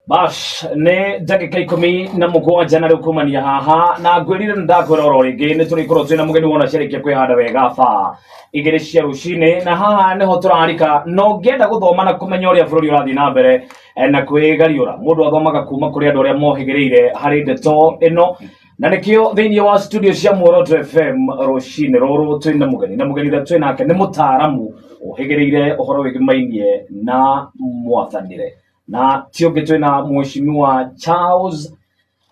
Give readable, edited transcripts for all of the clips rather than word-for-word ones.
Bas, nĩ ndagĩka 17 na rĩu kumania haha na ngwĩrire nĩ ndakwĩra oro rĩngĩ nĩ tũrĩkorwo twĩna mũgeni wona ciarĩkia kwĩhanda wega 2:00 cia rũcinĩ, na haha nĩho tũrarika na ũngĩenda gũthoma na kũmenya ũrĩa bũrũri ũrathiĩ na mbere na kwĩgariũra, mũndũ athomaga kuma kũrĩ andũ arĩa mohĩgĩrĩire harĩ ndeto ĩno, na nĩkĩo thĩinĩ wa studio cia Muoroto FM rũcinĩ rũrũ twĩna mũgeni, na mũgeni ũrĩa twĩ nake nĩ mũtaaramu ũhĩgĩrĩire ũhoro wĩgĩmainie na mwathanĩre, na ti ũngĩ twĩna Mheshimiwa Charles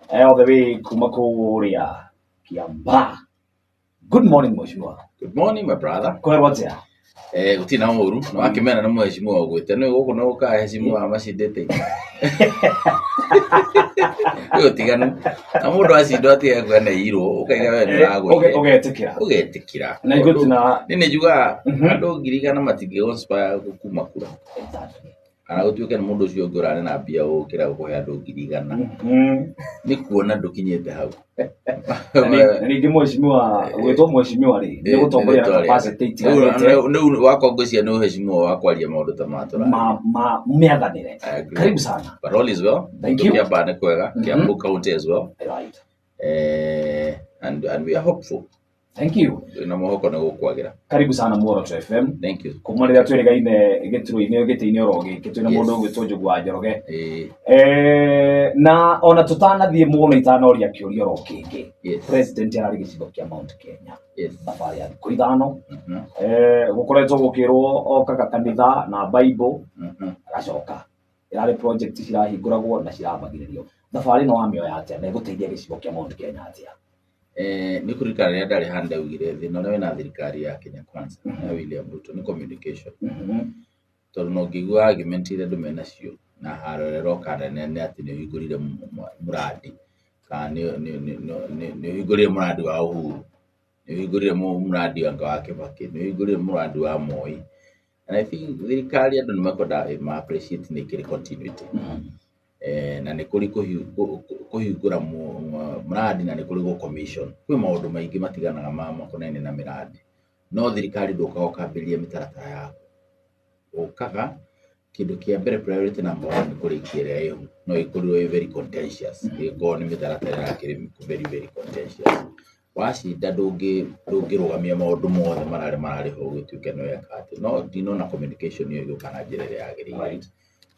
all the way kuma kũrĩa Kiambaa. Good morning, Mheshimiwa. Good morning, my brother. Kwerwo atĩa? Eh, gũtirĩ na ũru. Nĩ wakĩmena nĩ mheshimiwa ũgwĩte. Nĩ gũkũ nĩ gũkaga heshimiwa macindĩte. Kwĩ ũtiganu. Na mũndũ acindwo atige kuona irwo, ũkaiga we nĩ ũragũire. Ũgetĩkĩra. Ũgetĩkĩra. Na ithuĩ tina Niĩ nĩ njugaga andũ 100,000 matingĩ inspire kuma kura. Kana gũtuĩke nĩ mũndũ ũcio ũngĩ ũrarĩ na mbia gũkĩra gũkũhe andũ 100,000. Nĩ kuona ndũkinyĩte hau. Na ningĩ mheshimiwa, gwĩtwo mheshimiwa rĩ, nĩ gũtongoria na capacity itiganĩte. Rĩu wakwa ngwĩciria nĩ ũheshimiwa wa kwaria maũndũ ta maya tũraria. Ma mĩathanĩre. I agree. Karibu sana. But all is well. Thank you. Kiambaa nĩ kwega. Kiambu County as well. And we are hopeful. Thank you. Twĩna mwĩhoko nĩ gũkwagĩra. Karibu sana Muoroto FM. Thank you. Kuma rĩrĩa twĩrĩgaine gĩturwa-inĩ gĩtĩ-inĩ oro gĩkĩ twĩna mũndũ ũgwĩtwo Njogu wa Njoroge. Na ona tũtanathiĩ mũno itanoria kĩũria oro kĩngĩ. President ararĩ gĩcigo kĩa Mount Kenya. Thabarĩ ya thikũ 5. Gũkoretwo gũkĩrwo okaga kanitha na Bible agacoka. Ĩrarĩ project cirahingũragwo na cirambagĩrĩrio. Thabarĩ ĩno wamĩoya atĩa na ĩgũteithia gĩcigo kĩa Mount Kenya atĩa? Nĩ kũririkana rĩrĩa ndarĩ haha ndaugire thĩna ũrĩa wĩna thirikari ya Kenya Kwanza ya William Ruto nĩ communication. Tondũ no ngĩigua argument iria andũ menacio na haro ĩrĩa ĩroka nene nĩ atĩ nĩ ũhingũrire mũrandi kana nĩ ũhingũrire mũrandi wa Uhuru, nĩ ũhingũrire mũrandi anga wa Kibaki, nĩ ũhingũrire mũrandi wa Moi. And I think thirikari andũ nĩ mekwenda ma appreciate nĩ ĩkĩrĩ continuity. Na nĩ kũrĩ kũhingũra mũrandi na nĩ kũrĩ gũ commission. Kwĩ maũndũ maingĩ matiganaga makonainie na mĩrandi. No thirikari ndũkaga ũkambĩrĩria mĩtaratara yaku. Ũkaga kĩndũ kĩa mbere, priority number one, nĩ kũrĩkia ĩrĩa ĩho. No ĩkorirwo ĩ very contentious. Ĩngĩkorwo nĩ mĩtaratara ĩrakĩrĩ very very contentious. Wacinda ndũngĩrũgamia maũndũ mothe mararĩ ho ũgĩtuĩke nĩ weka atĩ. No ndinona communication ĩyo ĩgĩũka na njĩra ĩrĩa yagĩrĩire.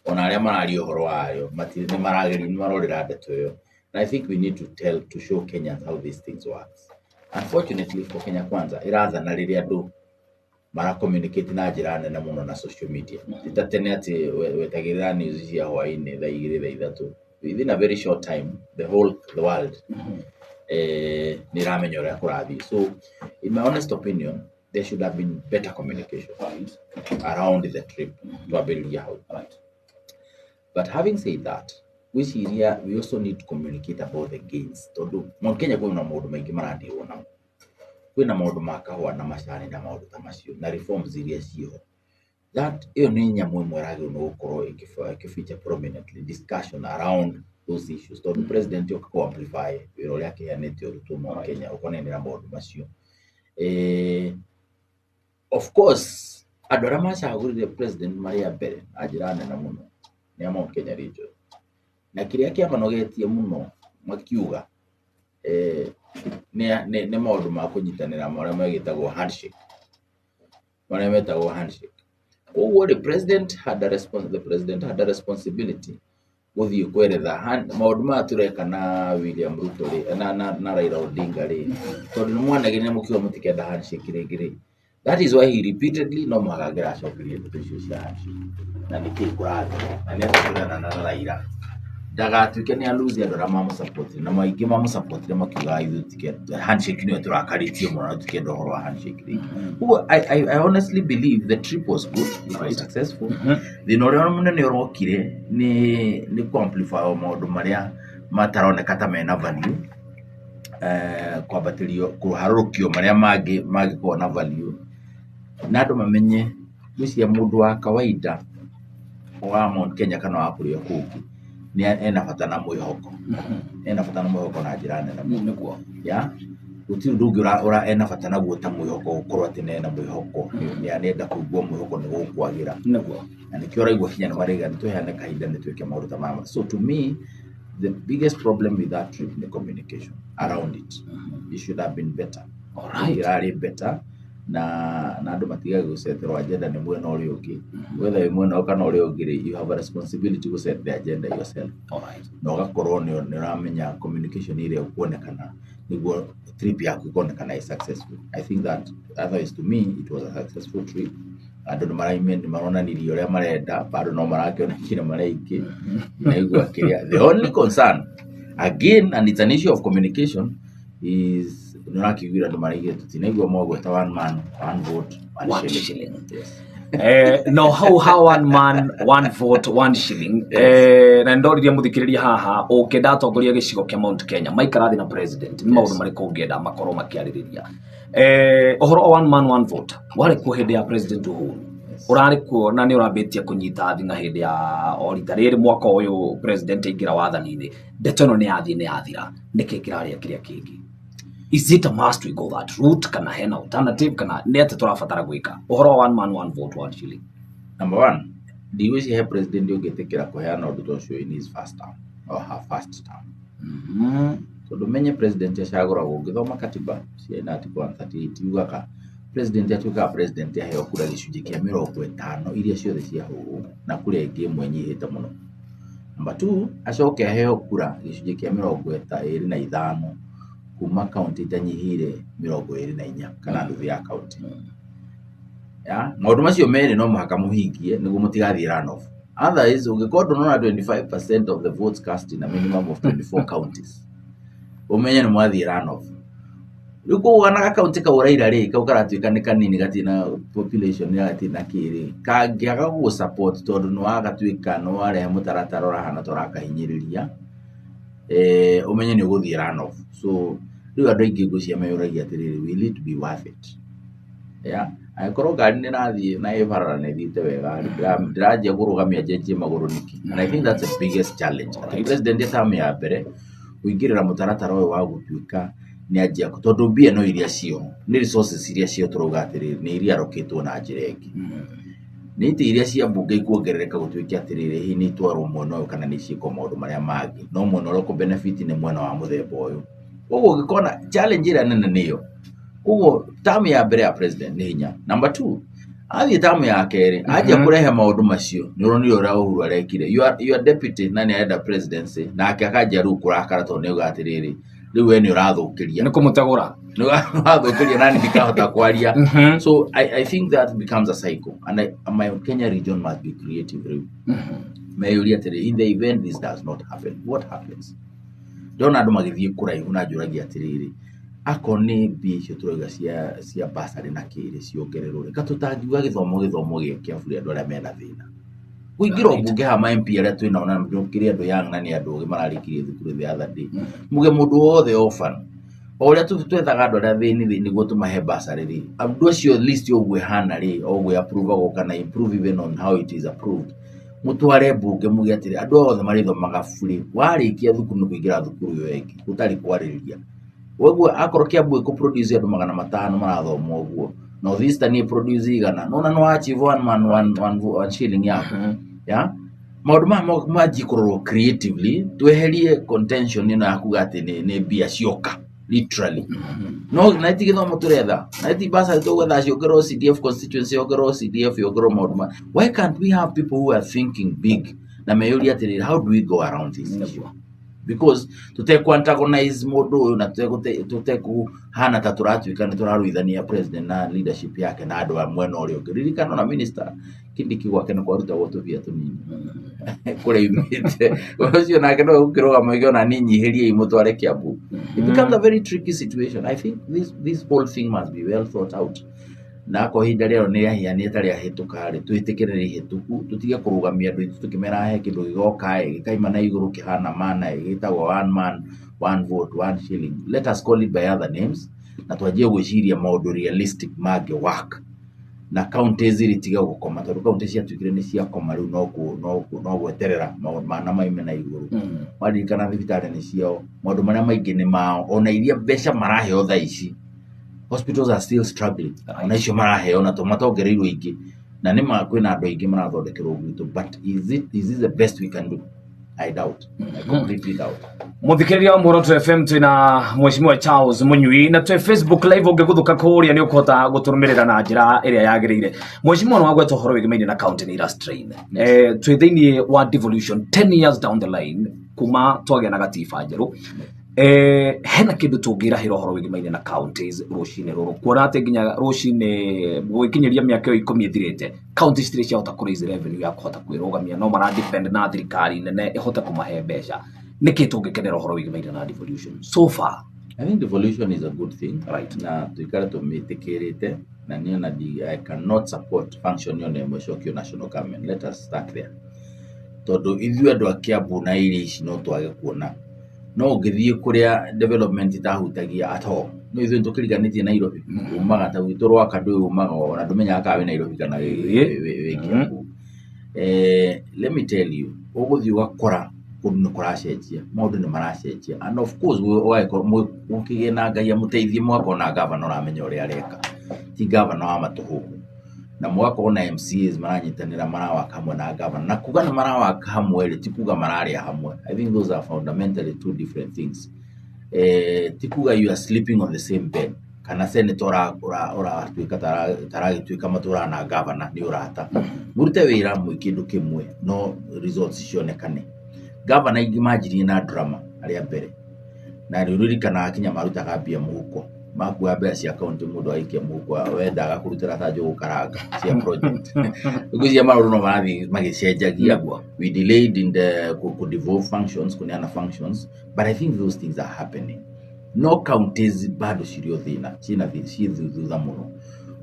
Ona arĩa mararia ũhoro wayo nĩ marageria, nĩ marorĩra ndeto ĩyo. And I think we need to tell, to show Kenyans how these things works. Unfortunately for Kenya Kwanza, ĩrathana rĩrĩa andũ mara communicate na njĩra nene mũno na social media. Ti ta tene atĩ wetagĩrĩra news cia hwaĩ-inĩ thaa 2, thaa 3. Within a very short time, the whole the world nĩ ĩramenya ũrĩa kũrathiĩ. So in my honest opinion, there should have been better communication around the trip. Twambĩrĩria hau. But having said that, gwĩciria we also need to communicate about the gains, tondũ Mount Kenya kwĩna maũndũ maingĩ maradirwo namo. Kwĩna maũndũ ma kahũa na macani na maũndũ ta macio na reforms iria ciĩho. That ĩyo nĩ nyamũ ĩmwe ĩragĩrĩirwo nĩ gũkorwo ĩkĩ feature prominently discussion around those issues, tondũ president oka kũ amplify wĩra ũrĩa akĩheanĩte ũrutwo Mount Kenya ũkonainie na maũndũ macio. Of course andũ arĩa macagũrire president marĩ a mbere na njĩra nene mũno nĩ a Mount Kenya region. Na kĩrĩa kĩamanogetie mũno makiuga nĩ maũndũ ma kũnyitanĩra marĩa magĩtagwo handshake, marĩa metagwo handshake. Koguo rĩ, president had a the president had a responsibility gũthiĩ kweretha maũndũ maya tũreka na William Ruto rĩ, na Raila Odinga rĩ, tondũ nĩ mwanegenia mũkiuga mũtikenda handshake rĩngĩ rĩ. That is why he repeatedly no mũhaka angĩracokeria ndeto icio cia handshake. Na nĩkĩĩ kũrathiĩ na nĩ atĩa tũrenda na Raila ndagatuĩke nĩ a-lose andũ arĩa mamũsupportire, na maingĩ mamũsupportire makiugaga ithuĩ tũtikenda handshake, nĩyo tũrakarĩtio mũno na tũtikenda ũhoro wa handshake rĩngĩ. Koguo I honestly believe the trip was good, it was successful. Thĩna ũrĩa mũnene ũrokire nĩ kũ amplify maũndũ marĩa mataroneka ta mena value, kwambatĩrio, kũharũrũkio marĩa mangĩ mangĩkorwo na value, na andũ mamenye. Ngwĩciria mũndũ wa kawaida wa Mount Kenya kana wa kũrĩa kũngĩ nĩ ena bata na mwĩhoko, ena bata na mwĩhoko na njĩra nene mũno. Nĩguo. Yeah. Gũtirĩ ũndũ ũngĩ ũra ena bata naguo ta mwĩhoko, gũkorwo atĩ nena mwĩhoko, nĩ arenda kũigua mwĩhoko nĩ gũkwagĩra. Na nĩkĩo ũraigua kinya nĩ maraiga nĩ tũheane kahinda nĩ twĩke maũndũ ta maya. So to me, the biggest problem with that trip nĩ communication around it. It should have been better. Ĩrarĩ better na andũ matigage gũceterwo agenda nĩ mwena ũrĩa ũngĩ. Whether wĩ mwena ũyũ kana ũrĩa ũngĩ rĩ, you have a responsibility to set the agenda yourself. Na ũgakorwo nĩ ũramenya communication ĩrĩa ũkuonekana nĩguo trip yaku ĩkonekana ĩ successful. I think that otherwise to me it was a successful trip. Andũ nĩ maronanirie ũrĩa marenda, bado no marakĩonekire marĩ aingĩ. Naigua kĩrĩa. The only concern again, and it's an issue of communication, is nĩ ũrakĩiguire andũ maraigire tũtinaigua mwagweta one man, one vote, one shilling. Yes. No hau ha one man, one vote, one shilling, na ndoririe muthikiriria haha ũngĩenda atongoria gĩcigo kĩa Mount Kenya maikara thĩ na president nĩ maũndũ marĩkũ ũngĩenda makorwo makĩarĩrĩria. Ũhoro wa one man one vote warĩ kuo hĩndĩ ya President Uhuru, ũrarĩ kuo na nĩ ũrambĩtie kũnyita thing'a hĩndĩ ya o rita rĩrĩ mwaka ũyũ president aingĩra wathani-inĩ. Ndeto ĩno nĩ yathiĩ nĩ yathira, nĩkĩ kĩrarĩa kĩrĩa kĩngĩ? Is it a must we go that route, kana hena alternative, kana nĩ atĩ tũrabatara gwĩka ũhoro wa one man, one vote, one shilling? Number one, ndigwĩciria he president ũngĩtĩkĩra kũheana ũndũ ta ũcio in his first term or her first term. Tondũ menye president acagũragwo, ũngĩthoma katiba cia article 138 yugaga president atuĩkaga president aheo kura gĩcunjĩ kĩa 50 iria ciothe ciahũrwo na kura ĩngĩ ĩmwe ĩnyihĩte mũno. Number two, acoke aheo kura gĩcunjĩ kĩa 25 kuma kaunti itanyihĩire 24 kana nuthu ya kaunti. Ya, maũndũ macio merĩ no mũhaka mũhingie nĩguo mũtigathiĩ runoff. Otherwise, ũngĩkorwo ndũnona 25% of the votes cast in a minimum of 24 counties, ũmenye nĩ mwathiĩ runoff. Rĩu koguo ona gakaunti kau ũraira rĩ, kau karatuĩka nĩ kanini, gatirĩ na population, gatirĩ na kĩ rĩ, kangĩaga gũgũ support tondũ nĩ wagatuĩka nĩ warehe mũtaratara ũrahana ta ũrakahinyĩrĩria, ũmenye nĩ ũgũthiĩ runoff. So rĩu andũ aingĩ ngwĩciria meyũragia atĩrĩrĩ, will it be worth it? Yeah, angĩkorwo ngari nĩ ĩrathiĩ na ĩ barabara na ĩthiĩte wega rĩ, ndĩranjia kũrũgamia njenjie magũrũ nĩkĩ? And I think that's the biggest challenge. Atĩ president term ya mbere kũingĩrĩra mũtaratara ũyũ wa gũtuĩka nĩ anjia, tondũ mbia no iria cio nĩ resources iria cio tũrauga atĩrĩrĩ nĩ iria allocatwo na njĩra ĩngĩ, nĩ itĩ iria cia mbunge ikuongerereka gũtuĩke atĩrĩrĩ hihi nĩ itwarwo mwena ũyũ kana nĩ ciĩkwo maũndũ marĩa mangĩ, no mwena ũrĩa ũkũ benefit nĩ mwena wa mũthemba ũyũ. Koguo ũngĩkona challenge ĩrĩa nene nĩyo koguo term ya mbere ya president nĩ hinya. Number two, athiĩ term ya kerĩ anjia kũrehe maũndũ macio, nĩ ũronire ũrĩa Uhuru arekire your deputy na nĩ arenda presidency, nake akanjia rĩu kũrakara tondũ nĩ auga atĩrĩrĩ, rĩu we nĩ ũrathũkĩria, nĩ kũmũtegũra, nĩ ũrathũkĩria nani ndikahota kwaria. So I think that becomes a cycle and my Kenya region must be creative rĩu, meyũrie atĩrĩ, in the event this does not happen, what happens? Ndona andũ magĩthiĩ kũraihu na njũragia atĩrĩrĩ, akorwo nĩ mbia icio tũrauga cia bursary na kĩrĩ ciongererwo rĩ, ka tũtangiuga gĩthomo gĩa kĩa bure andũ arĩa mena thĩna kũingĩra ũmbunge haha, ma MP arĩa twĩnao na kĩrĩ andũ young na nĩ andũ ogĩ mararĩkirie thukuru the other day, muge mũndũ wothe orphan, o ũrĩa twethaga andũ arĩa thĩni thĩ nĩguo tũmahe bursary rĩ, andũ acio list ũguo ĩhana rĩ, o ũguo approvagwo kana improve even on how it is approved, mũtware mbunge muge atĩrĩ andũ othe marĩthomaga bure, warĩkia thukuru nĩ kũingĩra thukuru ĩyo ĩngĩ gũtarĩ kwarĩrĩria. Koguo akorwo Kiambu ĩkũ produce andũ 500 marathoma ũguo, North Eastern ĩ produce 100, nona no achieve one man one shilling yaku. Ya maũndũ maya manjie kũrorwo creatively, tweherie contention ĩno ya kuga atĩ nĩ mbia cioka literally, no na ti gĩthomo tũretha, na ti bursary tũgwetha ciongererwo CDF, constituency yongererwo CDF, yongererwo maũndũ ma, why can't we have people who are thinking big na meyũrie atĩrĩrĩ, how do we go around this issue, because tũtekũ antagonize mũndũ ũyũ na tũtekũhana ta tũratuĩka nĩ tũraruithania president na leadership yake na andũ a mwena ũrĩa ũngĩ. Ririkana ona minister Kindiki gwake nĩ kwarutagwo tũbia tũnini kũrĩa aumĩte, ũcio nake no gũkĩrũgama oige ona niĩ nyihĩriei mũtware Kiambu. It becomes a very tricky situation. I think this whole thing must be well thought out, na akorwo ihinda rĩao nĩ rĩahianĩte rĩahĩtũka rĩ, twĩtĩkĩre nĩ ihĩtũku, tũtige kũrũgamia andũ aitũ tũkĩmera he kĩndũ gĩgoka ĩ gĩkaima na igũrũ kĩhana mana ĩ gĩtagwo one man, one vote, one shilling. Let us call it by other names na twanjie gwĩciria maũndũ realistic mangĩ work. Na counties rĩ tiga gũkoma, tondũ county ciatuĩkire nĩ ciakoma rĩu no gweterera mana maime na igũrũ. Waririkana thibitarĩ nĩ ciao, maũndũ marĩa maingĩ nĩ mao, ona iria mbeca maraheo thaa ici, hospitals are still struggling. Ona icio maraheo na to matongereirwo ingĩ, na nĩ ma kwĩna andũ aingĩ marathondekerwo gwitũ, but is this the best we can do? I doubt. I completely doubt. Muthikiriria wa Muoroto FM, twina Mheshimiwa Charles Munyui na twi Facebook Live. Ũngĩgũthũka kũrĩa nĩ ũkũhota gũtũrũmĩrĩra na njĩra ĩrĩa yagĩrĩire. Mheshimiwa, nĩ wagweta ũhoro wĩgĩmaine na county nĩ ira strain. Twĩ thĩinĩ wa devolution 10 years down the line kuma twagĩa na gatiba njerũ. Hena kĩndũ tũngĩrahĩra ũhoro wĩgĩmaine na counties rũcinĩ rũrũ, kuona atĩ nginya rũcinĩ gũgĩkinyĩria mĩaka ĩyo 10 ĩthirĩte, county citirĩ ciahota kũ raise revenue ya kũhota kwĩrũgamia, no mara depend na thirikari nene ĩhote kũmahe mbeca. Nĩkĩ tũngĩkenera ũhoro wĩgĩmaine na devolution so far? I think devolution is a good thing. Right. Na tuikare tũmĩtĩkĩrĩte na niĩ ona I cannot support function yona ĩmwe ĩcokio national government. Let us start there. Tondũ ithuĩ andũ a Kiambu na area ici no twage kuona. No ũngĩthiĩ kũrĩa development itahutagia at all. No ithuĩ nĩtũkĩriganĩtie Nairobi. Umaga ta gwitũ Rwaka ndũĩ umaga ona ndũmenyaga kana wĩ Nairobi kana wĩ Kiambu. Let me tell you, ũgũthiĩ ũgakora kũndũ nĩ kũracenjia, maũndũ nĩ maracenjia, and of course ũgagĩkorwo mũkĩgĩe na Ngai amũteithie, mũgakorwo na governor ũramenya ũrĩa areka, ti governor wa matũhũhũ, na mũgakorwo na MCAs maranyitanĩra, marawaka hamwe na governor. Na kuga nĩ marawaka hamwe rĩ, ti kuga mararĩa hamwe. I think those are fundamentally two different things. Ti kuga you are sleeping on the same bed, kana senator ũratuĩka taragĩtuĩka matũraga na governor nĩ ũrata. Mũrute wĩra mwĩ kĩndũ kĩmwe, no results cionekane. Governor aingĩ manjirie na drama arĩa mbere, na rĩu ririkanaga kinya marutaga mbia mũhuko, makua mbeca cia county, mũndũ agaikia mũhuko, wendaga kũrutĩra ta njũgũ karanga cia project. Ngwĩciria maũndũ no marathiĩ magĩcenjagia. Nĩguo. We delayed in the ku devolve functions, kũneana functions, but I think those things are happening. No counties bado cirĩ o thĩna, ciĩna ciĩ thutha mũno.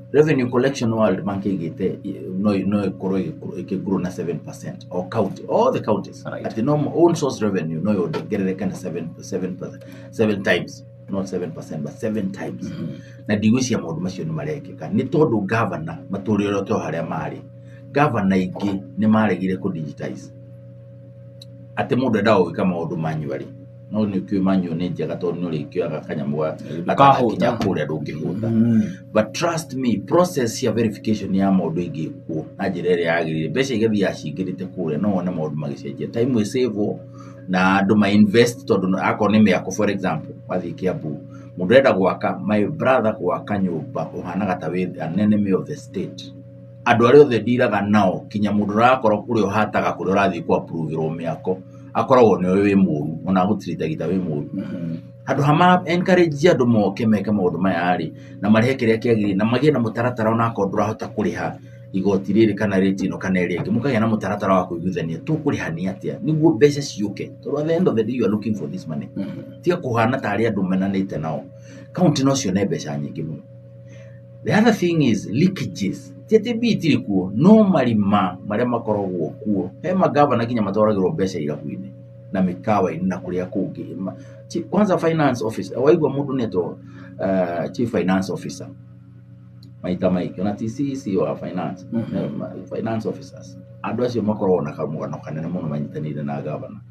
Revenue collection, World Bank ĩigĩte no ĩkorwo ĩkĩgrow na 7% o county, all the counties. Atĩ no own source revenue no yongerereke na 7, 7 times, not 7% but 7 times. Na ndigwĩciria maũndũ macio nĩ marekĩka nĩ tondũ governor matũrĩre o harĩa marĩ. Governor aingĩ nĩ maregire kũ digitize, atĩ mũndũ endaga gwĩka maũndũ manually, no nĩ ũkĩũĩ manual nĩ njega tondũ nĩ ũrĩkĩoyaga kanyamũ gatanakinya kũrĩa ndũngĩhũta. But trust me, process ya verification ya maũndũ ĩngĩkwo na njĩra ĩrĩa yagĩrĩire, mbeca igathiaga cingĩrĩte kũrĩa, no wone maũndũ magĩcenjia, time ĩsavwo na andũ ma invest, tondũ akorwo nĩ mĩako, for example, wathiĩ Kiambu, mũndũ ũrenda gwaka, my brother, gwaka nyũmba ũhanaga ta wĩ an enemy of the state. Andũ arĩa othe ndiraga nao, kinya mũndũ ũrakorwo kũrĩa ũhataga, kũrĩa ũrathiĩ kũ approve-ĩrwo mĩako, akoragwo nĩ wĩ mũru, ona agũtiritagia ta wĩ mũru. Handũ ha ma encourage andũ moke meke maũndũ maya rĩ, na marĩhe kĩrĩa kĩagĩrĩire, na magĩe na mũtaratara, ona akorwo ndũrahota kũrĩha igoti rĩrĩ kana rate ĩno kana ĩrĩa ĩngĩ, mũkagĩa na mũtaratara wa kũiguithania tũkũrĩhania atĩa nĩguo mbeca ciũke, tondũ at the end of the day you are looking for this money. Tiga kũhana tarĩ andũ menanĩte nao. County no cione mbeca nyingĩ mũno. The other thing is leakages. Ti atĩ mbia itirĩ kuo, no marima marĩa makoragwo kuo. He magavana nginya matwaragĩrwo mbeca irabu-inĩ na mĩkawa-inĩ na kũrĩa kũngĩ. Kwanza finance officer, waigua mũndũ nĩ etwo chief finance officer maita maingĩ, ona ti CEC wa finance, finance officers. Andũ acio makoragwo na kamũgano kanene mũno manyitanĩire na gavana.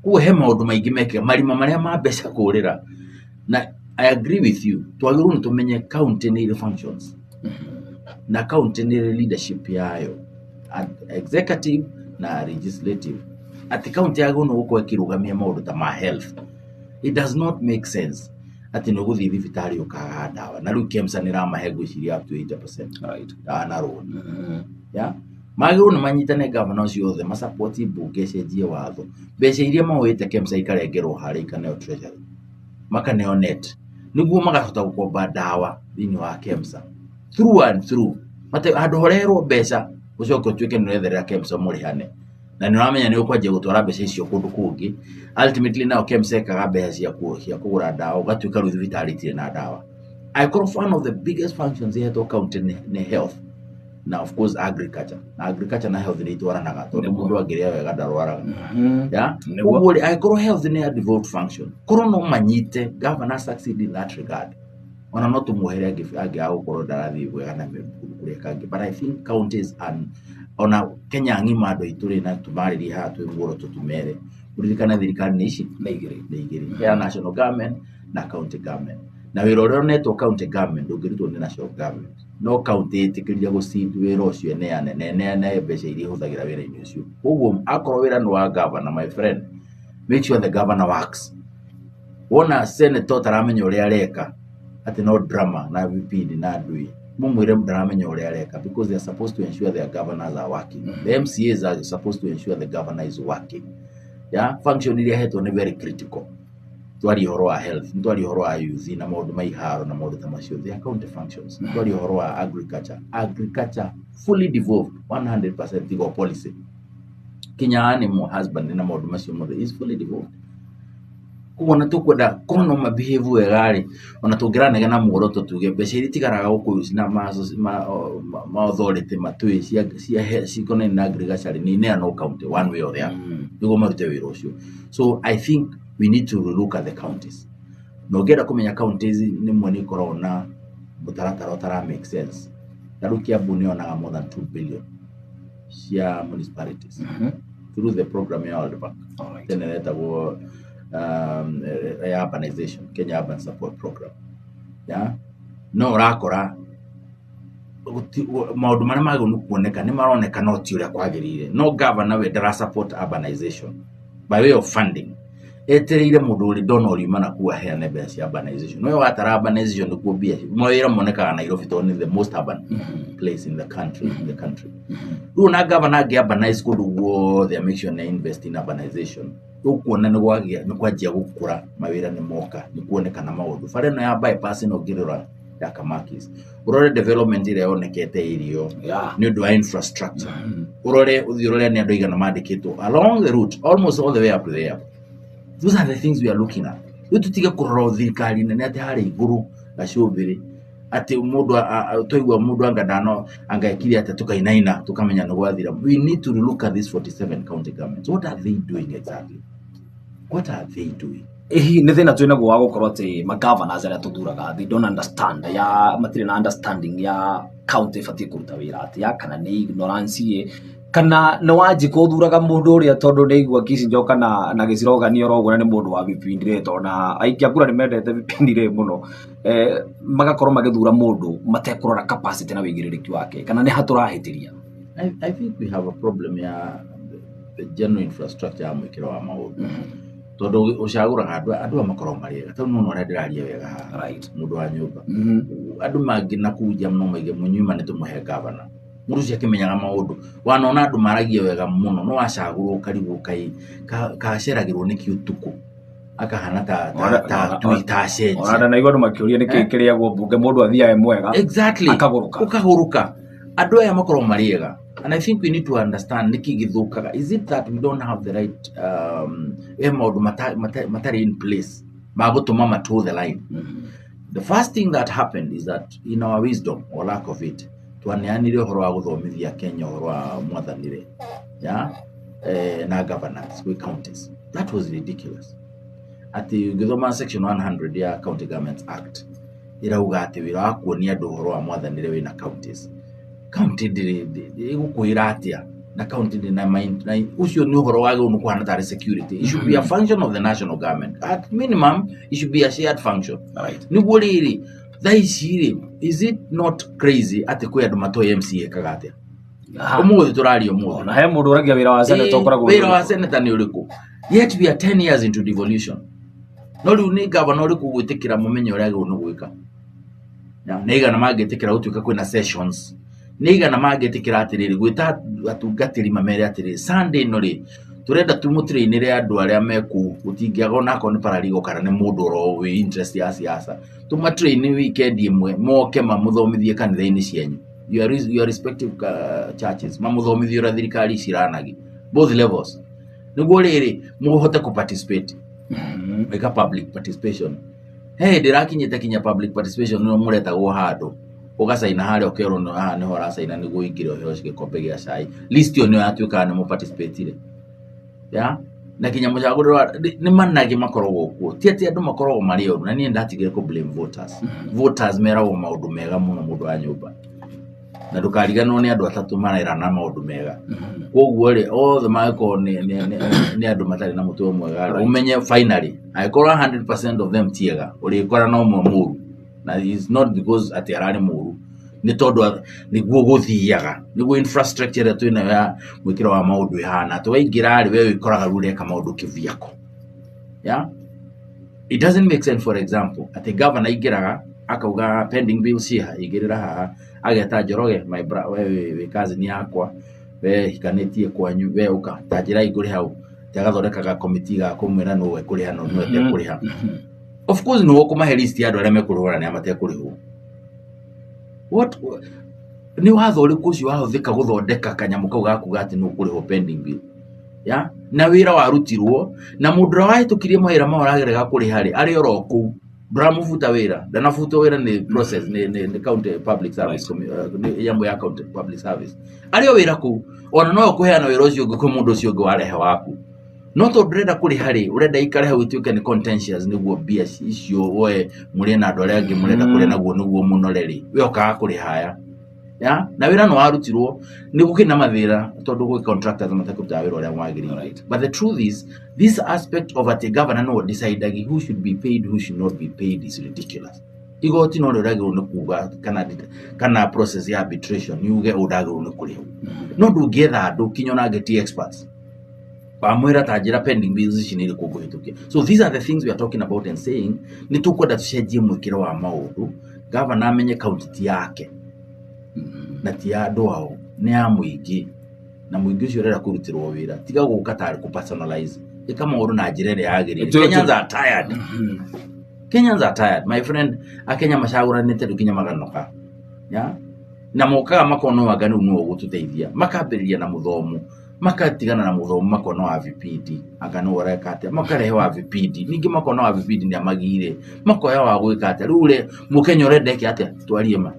Koguo he maũndũ maingĩ mekĩka, marima marĩa ma mbeca kũrĩra. Na I agree with you, twagĩrĩirwo nĩ tũmenye county nĩ irĩ functions na county nĩ ĩrĩ leadership yayo, executive na legislative, atĩ county yagĩrĩirwo nĩ gũkorwo ĩkĩrũgamia maũndũ ta ma health. It does not make sense atĩ nĩ ũgũthiĩ thibitarĩ ũkaga ndawa, na rĩu KEMSA nĩ ĩramahe ngwĩciria up to 80% ndawa na rũni. Ya magĩrĩirwo nĩ manyitane, gavana ũcio othe masapoti mbunge ĩcenjie watho, mbeca iria maoete KEMSA ikarengerwo harĩa, ikaneo treasury, makaneo net, nĩguo makahota gũkomba ndawa thĩinĩ wa KEMSA through and through. Mate handũ horerwo mbeca ũcoke ũtuĩke nĩ ũretherera KEMSA mũrĩhane, na nĩ ũramenya nĩ ũkwanjia gũtwara mbeca icio kũndũ kũngĩ. Ultimately nao KEMSA ĩkaga mbeca cia kũgũra ndawa, ũgatuĩka rĩu thibitarĩ itirĩ na ndawa. Angĩkorwo one of the biggest functions ihetwo county nĩ health na of course agriculture, na agriculture na health nĩ itwaranaga, tondũ mũndũ angĩrĩa wega ndarwaraga. Ya. Koguo rĩ, angĩkorwo health nĩ a devolved function, korwo no manyite governor succeed in that regard. Ona no tũmuohere angĩaga gũkorwo ndarathiĩ wega na kũrĩa kangĩ. But I think counties and ona Kenya ng'ima andũ aitũ rĩ, na tũmarĩrie haha twĩ muoroto tũmere, mũririkane thirikari nĩ ici nĩ igĩrĩ. Nĩ igĩrĩ, ya national government na county government. Na wĩra ũrĩa ũnetwo county government ndũngĩrutwo nĩ national government. No county ĩtĩkĩrire gũcede wĩra ũcio ĩneane na ĩneane mbeca iria ĩhũthagĩra wĩra-inĩ ũcio. Koguo akorwo wĩra nĩ wa governor, my friend, make sure the governor works. Wona senator ũtaramenya ũrĩa areka, atĩ no drama na vipindi na ndũĩ, mũmwĩre ndaramenya ũrĩa areka, because they are supposed to ensure their governors are working. The MCAs are supposed to ensure the governor is working. Yeah, function iria hetwo nĩ very critical. Twaria ũhoro wa health, nĩ twaria ũhoro wa youth na maũndũ ma iharo na maũndũ ta macio, they are county functions. Nĩ twaria ũhoro wa agriculture, agriculture fully devolved 100%, tigo policy kinya animal husband na maũndũ macio mothe is fully devolved. Koguo ona tũkwenda korwo no mabehave wega rĩ, ona tũngĩranegena muoroto tuge mbeca iria itigaraga gũkũ na ma authority matũĩ cia cikonainie na agriculture nĩ ineanwo county one way or the other nĩguo marute wĩra ũcio. So I think we need to look at the counties. Na ũngĩenda kũmenya counties nĩmwe nĩ ikoragwo na mũtaratara ũtara make sense, ta rĩu Kiambu nĩ yonaga more than 2 billion cia municipalities through the program ya World Bank. Tene yetagwo ya urbanization, Kenya Urban Support Program. Yeah? No ũrakora maũndũ marĩa magĩrĩirwo nĩ kuoneka nĩ maroneka no ti ũrĩa kwagĩrĩire. No governor we ndara support urbanization by way of funding. Etereire mũndũ ũrĩ ndona ũriuma na kuu aheane mbeca cia urbanization. No watara urbanization nĩkuo mbia mawĩra monekaga Nairobi tondũ nĩ the most urban place in the country. Rĩu ona governor angĩ urbanize kũndũ guothe, make sure nĩ invest in urbanization, ũkuona nĩ kwagĩa, nĩ kwanjia gũkũra, mawĩra nĩ moka, nĩ kuonekana maũndũ. Bara ĩno ya bypass ĩno ũngĩrora ya Kamakis, ũrore development ĩrĩa yonekete area nĩ ũndũ wa infrastructure, ũrore, ũthiĩ ũrore nĩ andũ aigana mandĩkĩtwo along the route, almost all the way up to the airport. Those are the things we are looking at. Rĩu tũtige kũrora thirikari nene atĩ harĩa igũrũ gacũmbĩrĩ, atĩ mũndũ twaigua mũndũ anga ndano anga ekire atĩa, tũkainaina tũkamenya nĩ gwathira. We need to look at these 47 county governments. What are they doing exactly? What are they doing? Hihi nĩ thĩna twĩ naguo wa gũkorwo atĩ magovernors arĩa tũthuraga, they don't understand ya matirĩ na understanding ya county ĩbatiĩ kũruta wĩra atĩa, kana nĩ ignorance ĩ, kana nĩ Wanjikũ ũthuraga mũndũ ũrĩa tondũ nĩ aigua Kicinjo kana na gĩcirogani oro ũguo, na nĩ mũndũ wa vipindi rĩ, tondũ na aikia kura nĩ mendete vipindi rĩ mũno, magakorwo magĩthura mũndũ matekũrora capacity na wĩigĩrĩrĩki wake, kana nĩ ha tũrahĩtĩria? I think we have a problem ya the general infrastructure ya mwĩkĩro wa maũndũ, tondũ ũcagũraga andũ aya makoragwo marĩ ega, tondũ nĩwona ũrĩa ndĩraria wega haha, mũndũ wa nyũmba. Andũ mangĩ na kũu nja no maige mũnyuma nĩ tũmũhe gavana, mũndũ ũcio akĩmenyaga maũndũ. Wanona andũ maragia wega mũno, no wacagũrwo ũkarigwo kaĩ kaceragĩrwo nĩkĩ ũtukũ, akahana ta tui ta acenjia. Ona ndanaigua andũ makĩũria nĩkĩ kĩrĩagwo mbunge, mũndũ athiaga e mwega Exactly. akagũrũka. Ũkagũrũka. Andũ aya makoragwo marĩ ega, and I think we need to understand nĩkĩ gĩthũkaga. Is it that we don't have the right he maũndũ matarĩ in place ma gũtũma ma toe the line? The first thing that happened is that in our wisdom or lack of it, twaneanire ũhoro wa gũthomithia Kenya ũhoro wa mwathanĩre ya na governance gwĩ counties. That was ridiculous, atĩ ũngĩthoma section 100 ya County Governments Act, ĩrauga atĩ wĩra wa kuonia andũ ũhoro wa mwathanĩre wĩna counties. County ndĩrĩ ĩgũkwĩra atĩa na county ndĩrĩ na mind na ũcio nĩ ũhoro wagĩrĩirwo nĩ kũhana tarĩ security. It should be a function of the national government. At minimum it should be a shared function. Nĩguo rĩrĩ, thaa ici rĩ, is it not crazy atĩ kwĩ andũ matoĩ MCA ekaga atĩa? Ũmũthĩ tũraria ũmũthĩ. Ona he mũndũ ũragia wĩra wa senator ũkoragwo wĩra wa senator nĩ ũrĩkũ? Yet we are 10 years into devolution. No rĩu nĩ gavana ũrĩkũ gwĩtĩkĩra mũmenye ũrĩa agĩrĩirwo nĩ gwĩka? Na nĩ aigana mangĩtĩkĩra gũtuĩka kwĩna sessions? Nĩ aigana mangĩtĩkĩra atĩrĩrĩ gwĩta atungatĩri mamere atĩrĩrĩ, Sunday ĩno rĩ, tũrenda tũmũtrainĩre andũ arĩa mekũu, gũtingĩaga onakorwo nĩ paralegal kana nĩ mũndũ oro wĩ interest ya siasa, tũmatrain weekend ĩmwe moke mamũthomithie kanitha-inĩ cianyu, your respective churches, mamũthomithie ũrĩa thirikari ciranagi both levels, nĩguo rĩrĩ mũhote kũ participate, gwĩka public participation. He hĩndĩ ĩrakinyĩte kinya public participation nĩyo mũretagwo handũ ũgacaina harĩa, ũkerwo nĩ haha nĩho ũracaina nĩguo ũingĩre ũheo gĩkombe gĩa cai. List ĩyo nĩyo yatuĩkaga nĩ mũparticipatire. Yeah? Na nginya mũcagũrĩre wa nĩ managĩ makoragwo kuo. Ti atĩ andũ makoragwo marĩ oru, na niĩ ndatigire kũ blame voters. Voters meragwo maũndũ mega mũno mũndũ wa nyũmba. Na ndũkariganĩrwo nĩ andũ atatũ marerana maũndũ mega. Koguo rĩ, othe mangĩkorwo nĩ andũ matarĩ na mũtwe mwega rĩ, ũmenye finally, angĩkorwo 100% of them ti ega, ũrĩkora na ũmwe mũru. Na it's not because atĩ ararĩ mũru, nĩ tondũ nĩguo gũthiaga, nĩguo infrastructure ĩrĩa twĩnayo ya mwĩkĩro wa maũndũ ĩhana. Atĩ waingĩra rĩ, we wĩkoraga rĩu ũreka maũndũ kĩvyako. Yeah? It doesn't make sense, for example, atĩ governor aingĩraga akauga pending bills ciĩha, igĩrĩra haha, ageta Njoroge, my bra, we wĩ cousin yakwa, we hikanĩtie kwanyu, we ũka, ta njĩra ngũrĩha hau, atĩ agathondeka ga committee ga kũmwĩra nũ ekũrĩha na nũ etekũrĩha. Of course nĩwe ũkũmahe list ya andũ arĩa mekũrĩhwo na arĩa matekũrĩhwo. What nĩ watho ũrĩkũ ũcio wahũthĩka gũthondeka kanyamũ kau ga kuga atĩ nĩ ũkũrĩhwo pending bill? Ya? Na wĩra warutirwo na mũndũ ũrĩa wahĩtũkirie mawĩra mau ararega kũrĩha rĩ, arĩ oro kũu. Ndũramũbuta wĩra, ndanabutwo wĩra nĩ process nĩ county public service, nĩ nyamũ ya county public service. Arĩ o wĩra kũu, ona no ũkũheana wĩra ũcio ũngĩ kwĩ mũndũ ũcio ũngĩ warehe waku. No tondũ ndũrenda kũrĩha rĩ, ũrenda ikare hau ituĩke nĩ contentious nĩguo mbia icio woe mũrĩe na andũ arĩa angĩ mũrenda kũrĩa naguo nĩguo mũnore rĩ, we ũkaga kũrĩha aya. Ya? Na wĩra nĩ warutirwo, nĩ gũkĩrĩ na mathĩna tondũ gwĩ contractors matekũrutaga wĩra ũrĩa wagĩrĩire. But the truth is, this aspect of atĩ governor no decide who should be paid, who should not be paid is ridiculous. Igoti no rĩo rĩagĩrĩirwo nĩ kuga kana process ya arbitration yuge ũũ ndagĩrĩirwo nĩ kũrĩhwo. No ndũngĩetha andũ kinya ona angĩ ti experts. Wamwĩra ta njĩra pending bills ici nĩ irĩkũ ngũhĩtũkia. So these are the things we are talking about and saying nĩ tũkwenda tũcenjie mwĩkĩre wa maũndũ. Governor amenye county ti yake na ti ya andũ ao, nĩ ya mũingĩ. Na mũingĩ ũcio ũrenda kũrutĩrwo wĩra. Tiga gũka tarĩ kũ personalize. Ĩka maũndũ na njĩra ĩrĩa yagĩrĩire. Kenyans are tired. Kenyans are tired. My friend, Akenya macagũranĩte rĩu nginya maganoga. Yeah? Na mokaga makona anga rĩu nĩwe ũgũtũteithia. Makambĩrĩria na mũthomo. Makatigana na mũthomo makona wa vipindi. Anga nĩwe ũreka atĩa. Makarehe wa vipindi. Ningĩ makona wa vipindi nĩ amagire. Makoya wa gwĩka atĩa. Rĩu rĩ, mũkenya ũrenda eke atĩa? Twarie ma.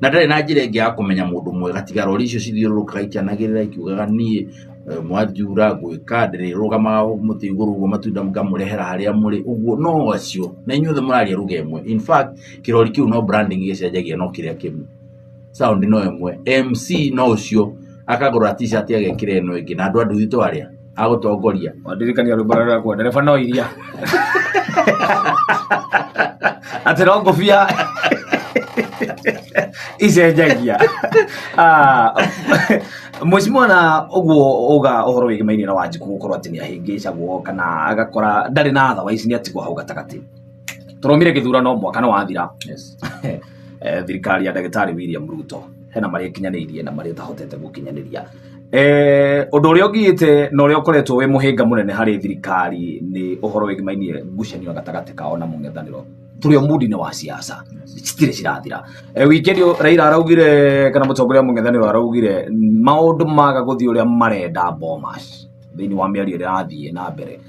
Na ndarĩ na njĩra ĩngĩ ya kũmenya mũndũ mwega tiga rori icio cithiũrũrũkaga ikĩanagĩrĩra ikiugaga niĩ mwanjura ngwĩka ndĩrĩrũgamaga mũtĩ igũrũ ũguo matunda ngamũrehera harĩa mũrĩ ũguo no acio na inyuothe mũraria ruga ĩmwe. In fact, kĩrori kĩu no branding gĩcenjagia no kĩrĩa kĩmwe. Sound no ĩmwe. MC no ũcio akagũra t-shirt agekĩra ĩno ĩngĩ na andũ a nduthi twarĩa agũtongoria. Wandirikania rwĩmbo rũrĩa rwakwa ndereba no iria atĩ no ngũbia icenjagia. Ah, Mheshimiwa, na ũguo uga ũhoro wĩgĩmainie na Wanjikũ gũkorwo atĩ nĩ ahĩngĩcagwo kana agakora ndarĩ na otherwise nĩ atigwo hau gatagatĩ. Tũromire gĩthurano mwaka nĩ wathira. Thirikari ya ndagĩtarĩ William Ruto hena marĩa ĩkinyanĩirie na marĩa ĩtahotete gũkinyanĩria. Ũndũ ũrĩa ũgiĩte na ũrĩa ũkoretwo wĩ mũhĩnga mũnene harĩ thirikari nĩ ũhoro wĩgĩmainie ngucanio gatagatĩ kao na mũng'ethanĩro. Tũrĩ o mundi-inĩ wa siasa citirĩ cirathira. Weekend Raila araugire kana mũtongoria wa mũng'ethanĩro araugire maũndũ maga gũthiĩ ũrĩa marenda Bomas thĩinĩ wa mĩario ĩrĩa ĩrathiĩ na mbere,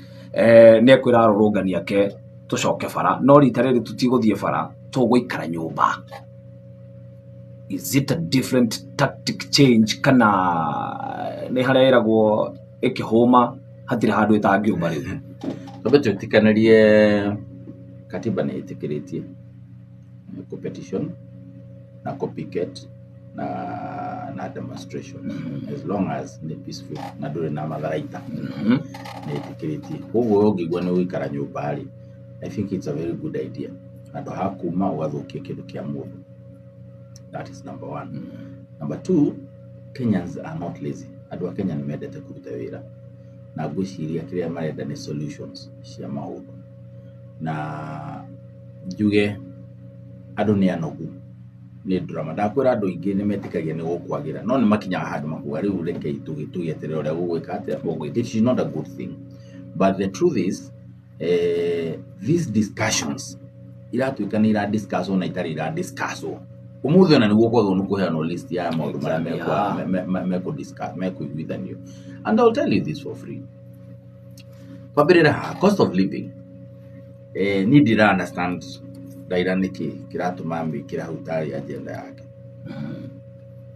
nĩ ekwĩra arũrũngani ake tũcoke bara, no rita rĩrĩ tũtigũthiĩ bara, tũgũikara nyũmba. Is it a different tactic change kana nĩ harĩa ĩragwo ĩkĩhũma hatirĩ handũ ĩtangĩũma rĩu? Twambe twĩtĩkanĩrie katiba nĩ ĩtĩkĩrĩtie competition na copycat na demonstration as long as nĩ peaceful na ndũrĩ na matharaita, nĩ ĩtĩkĩrĩtie. Koguo ũngĩigua nĩ ũgũikara nyũmba rĩ, I think it's a very good idea handũ ha kuma ũgathũkia kĩndũ kĩa mũndũ. That is number one. Number two, Kenyans are not lazy. Andũ a Kenya nĩ mendete kũruta wĩra na ngwĩciria kĩrĩa marenda nĩ solutions cia maũndũ. Na njuge andũ nĩ anogu nĩ drama. Ndakwĩra andũ aingĩ nĩ metĩkagia nĩ gũkwagĩra no nĩ makinyaga handũ makauga rĩu rekei tũgĩeterere ũrĩa gũgwĩka atĩa. It is not a good thing. But the truth is, these discussions iratuĩka nĩ ira discusswo na itarĩ ira discusswo. Ũmũthĩ ona nĩguo kwagĩrĩirwo nĩ kũheanwo list ya maũndũ marĩa mekũ discuss, mekũiguithanio. And I'll tell you this for free. Kwambĩrĩra haha, cost of living. Niĩ ndira understand Raila nĩkĩ kĩratũma amĩkĩre hau tarĩ agenda yake.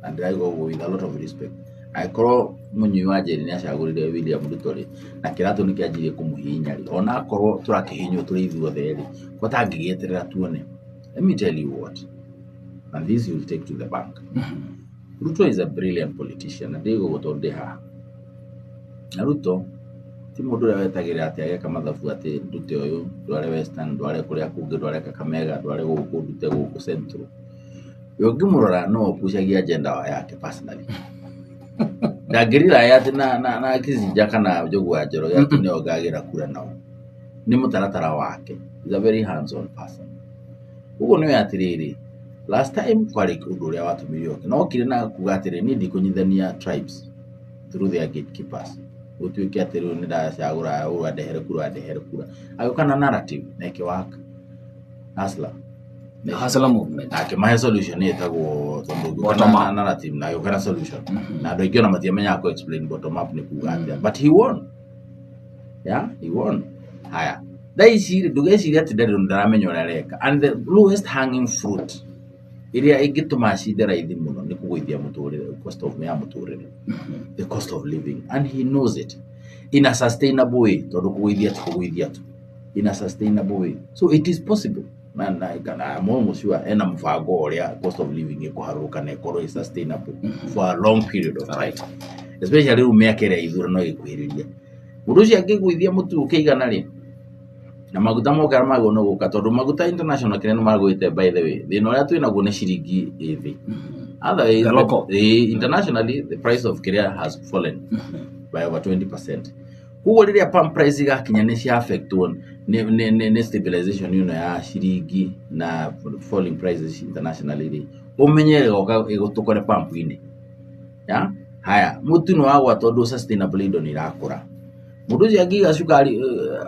Na ndĩrauga ũguo with a lot of respect. Angĩkorwo mũnyui wa njeri nĩ acagũrire William Ruto rĩ, na kĩratũ nĩ kĩanjirie kũmũhihinya rĩ, ona akorwo tũrakĩhihinywo tũrĩ ithuothe rĩ, ko tangĩgĩeterera tuone. Let me tell you what, and this you will take to the bank. Ruto is a brilliant politician, na ndĩgũgũ tondũ ndĩ haha. Na Ruto ti mũndũ ũrĩa wetagĩrĩra atĩ ageka mathabu atĩ ndute ũyũ, ndware Western, ndware kũrĩa kũngĩ, ndware Kakamega, ndware gũkũ, ndute gũkũ Central. We ũngĩmũrora no ũpucagia agenda yake personally. Ndangĩrira atĩ na Kizinja kana Njogu wa Njoroge atĩ nĩo ngagĩra kura nao. Nĩ mũtaratara wake. He's a very hands on person. Ũguo nĩwe atĩrĩrĩ, last time kwarĩ ũndũ ũrĩa watũmire oke. Na okire na kuga atĩrĩ, niĩ ndikũnyitithania tribes through their gatekeepers. Gũtuĩke atĩ rĩu nĩ ndacagũra ũyũ andehere kura, andehere kura. Agĩũka na narrative na ĩkĩwaka. Hustler. Hustler movement. Na akĩmahe solution ĩtagwo tondũ ũngĩũka Bottom na up. narrative na agĩũka na solution. Na andũ aingĩ ona matiamenyaga kũ explain bottom up nĩ kuga atĩa. But he won. Yeah, he won. Haya. Thaa ici rĩ, ndũgecirie atĩ ndarĩ ndaramenya ũrĩa areka. And the lowest hanging fruit ĩrĩa ĩngĩtũma acinde raithi mũno nĩ kũgũithia mũtũrĩre, cost of ya mũtũrĩre. The cost of living. And he knows it. In a sustainable way. Tondũ kũgũithia ti kũgũithia tu. In a sustainable way. So it is possible. Na I'm almost sure ena mũbango ũrĩa cost of living ĩkũharũrũka na ĩkorwo ĩ sustainable for a long period of time. Especially rĩu mĩaka ĩrĩa ithurano ĩgĩkuhĩrĩria. Mũndũ ũcio angĩgũithia mũtu ũkĩigana rĩ, na maguta moka magwo nĩ gũka tondũ maguta international kĩrĩa nĩ magwĩte by the way, thĩna ũrĩa twĩ naguo nĩ ciringi ĩ thĩ. Otherwise, The local. Internationally the price of kĩrĩa has fallen by over 20%. Koguo rĩrĩa pump price igakinya nĩ cia affectwo nĩ stabilization ĩno ya ciringi na falling prices internationally rĩ, ũmenye ĩgoka ĩgũtũkore pump-inĩ. Ya? Haya, mũtu nĩ wagwa tondũ sustainable indo nĩ irakũra. Mũndũ ũcio angĩiga cukari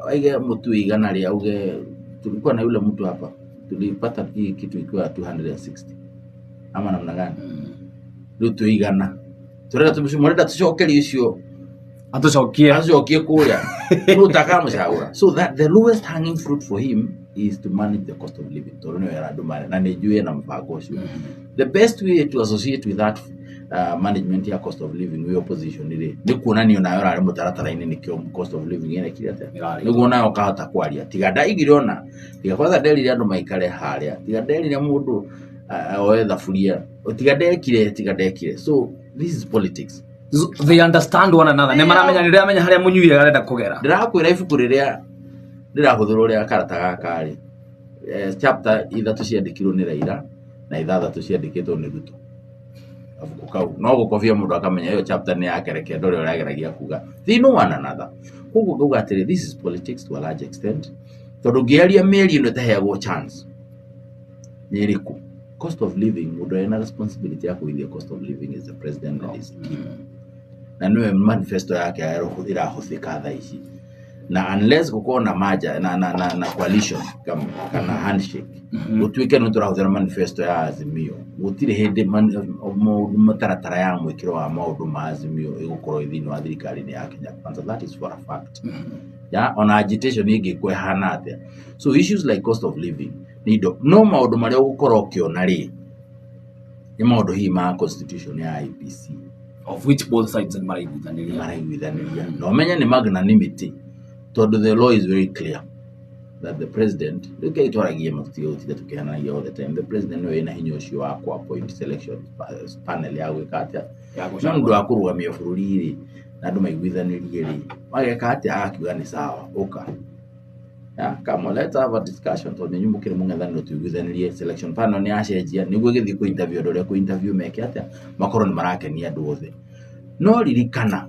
aige mũtu igana rĩ auge tulikuwa na yule mtu hapa tulipata hii kitu ikiwa 260 ama namna gani? Rĩu twĩ igana tũrenda mũrenda tũcokerie ũcio Atũcokie. acokie kũrĩa nũ ũtakamũcagũra. So that the lowest hanging fruit for him is to manage the cost of living tondũ nĩwe andũ mare na nĩ njũĩ ena mũbango ũcio. The best way to associate with that management ya cost of living wĩ opposition rĩ nĩ kuonania onawe ũrarĩ mũtaratara-inĩ nĩkĩo cost of living ĩrekire atĩa Ĩrarĩ. nĩguo nawe ũkahota kwaria tiga ndaigire ona tiga kwanza nderire andũ maikare harĩa tiga nderire mũndũ oe thaburia tiga ndekire tiga ndekire. So this is politics. They understand one another. Nĩ maramenya nĩ ndĩramenya harĩa mũnyui arenda kũgera. Ndĩrakwĩra ibuku rĩrĩa ndĩrahũthĩrwo rĩa karata gaka rĩ, chapter ithatũ ciandĩkirwo nĩ Raila na ithathatũ ciandĩkĩtwo nĩ Ruto. Kabuku kau no gũkobia mũndũ akamenya ĩyo chapter nĩ yake, reke ndore ũrĩa ageragia kuga. They know one another. Koguo ngauga atĩrĩ, this is politics to a large extent tondũ ngĩaria mĩario ĩno ĩtaheagwo chance nĩ ĩrĩkũ? Cost of living, mũndũ ena responsibility ya kũgũithia cost of living is the president and his team, na nĩwe manifesto yake ĩrahũthĩka thaa ici, na unless gũkorwo na maja na coalition kana handshake gũtuĩke nĩ tũrahũthĩra manifesto ya Azimio, gũtirĩ hĩndĩ maũndũ mĩtaratara ya mwĩkĩro wa maũndũ ma Azimio ĩgũkorwo ĩ thĩinĩ wa thirikari-inĩ ya Kenya Kwanza. That is for a fact. Ya ona agitation ĩngĩkwo ĩhana atĩa. So issues like cost of living nĩ indo no maũndũ marĩa ũgũkorwo ũkĩona rĩ nĩ maũndũ hihi ma constitution ya IEBC, Of which both sides nĩ maraiguithanĩria. Maraiguithanĩria na ũmenye nĩ magnanimity tondũ the law is very clear that the president, rĩu kĩrĩa twaragia matutiga gũtinda tũkĩhananagia all the time, the president nĩwe wĩna hinya ũcio wa kũ appoint selection panel ya gwĩka atĩa Ya no gũcagũra. Nĩ ũndũ wa kũrũgamia bũrũri rĩ na andũ maiguithanĩrie rĩ mageka atĩa agakiuga nĩ sawa ũka. Yeah, come on, let's have a discussion tondũ inyuĩ mũkĩrĩ mũng'ethanĩro tũiguithanĩrie selection panel nĩ yacenjia nĩguo ĩgĩthiĩ kũ interview andũ arĩa kũ interview meke atĩa makorwo nĩ marakenia andũ othe. No ririkana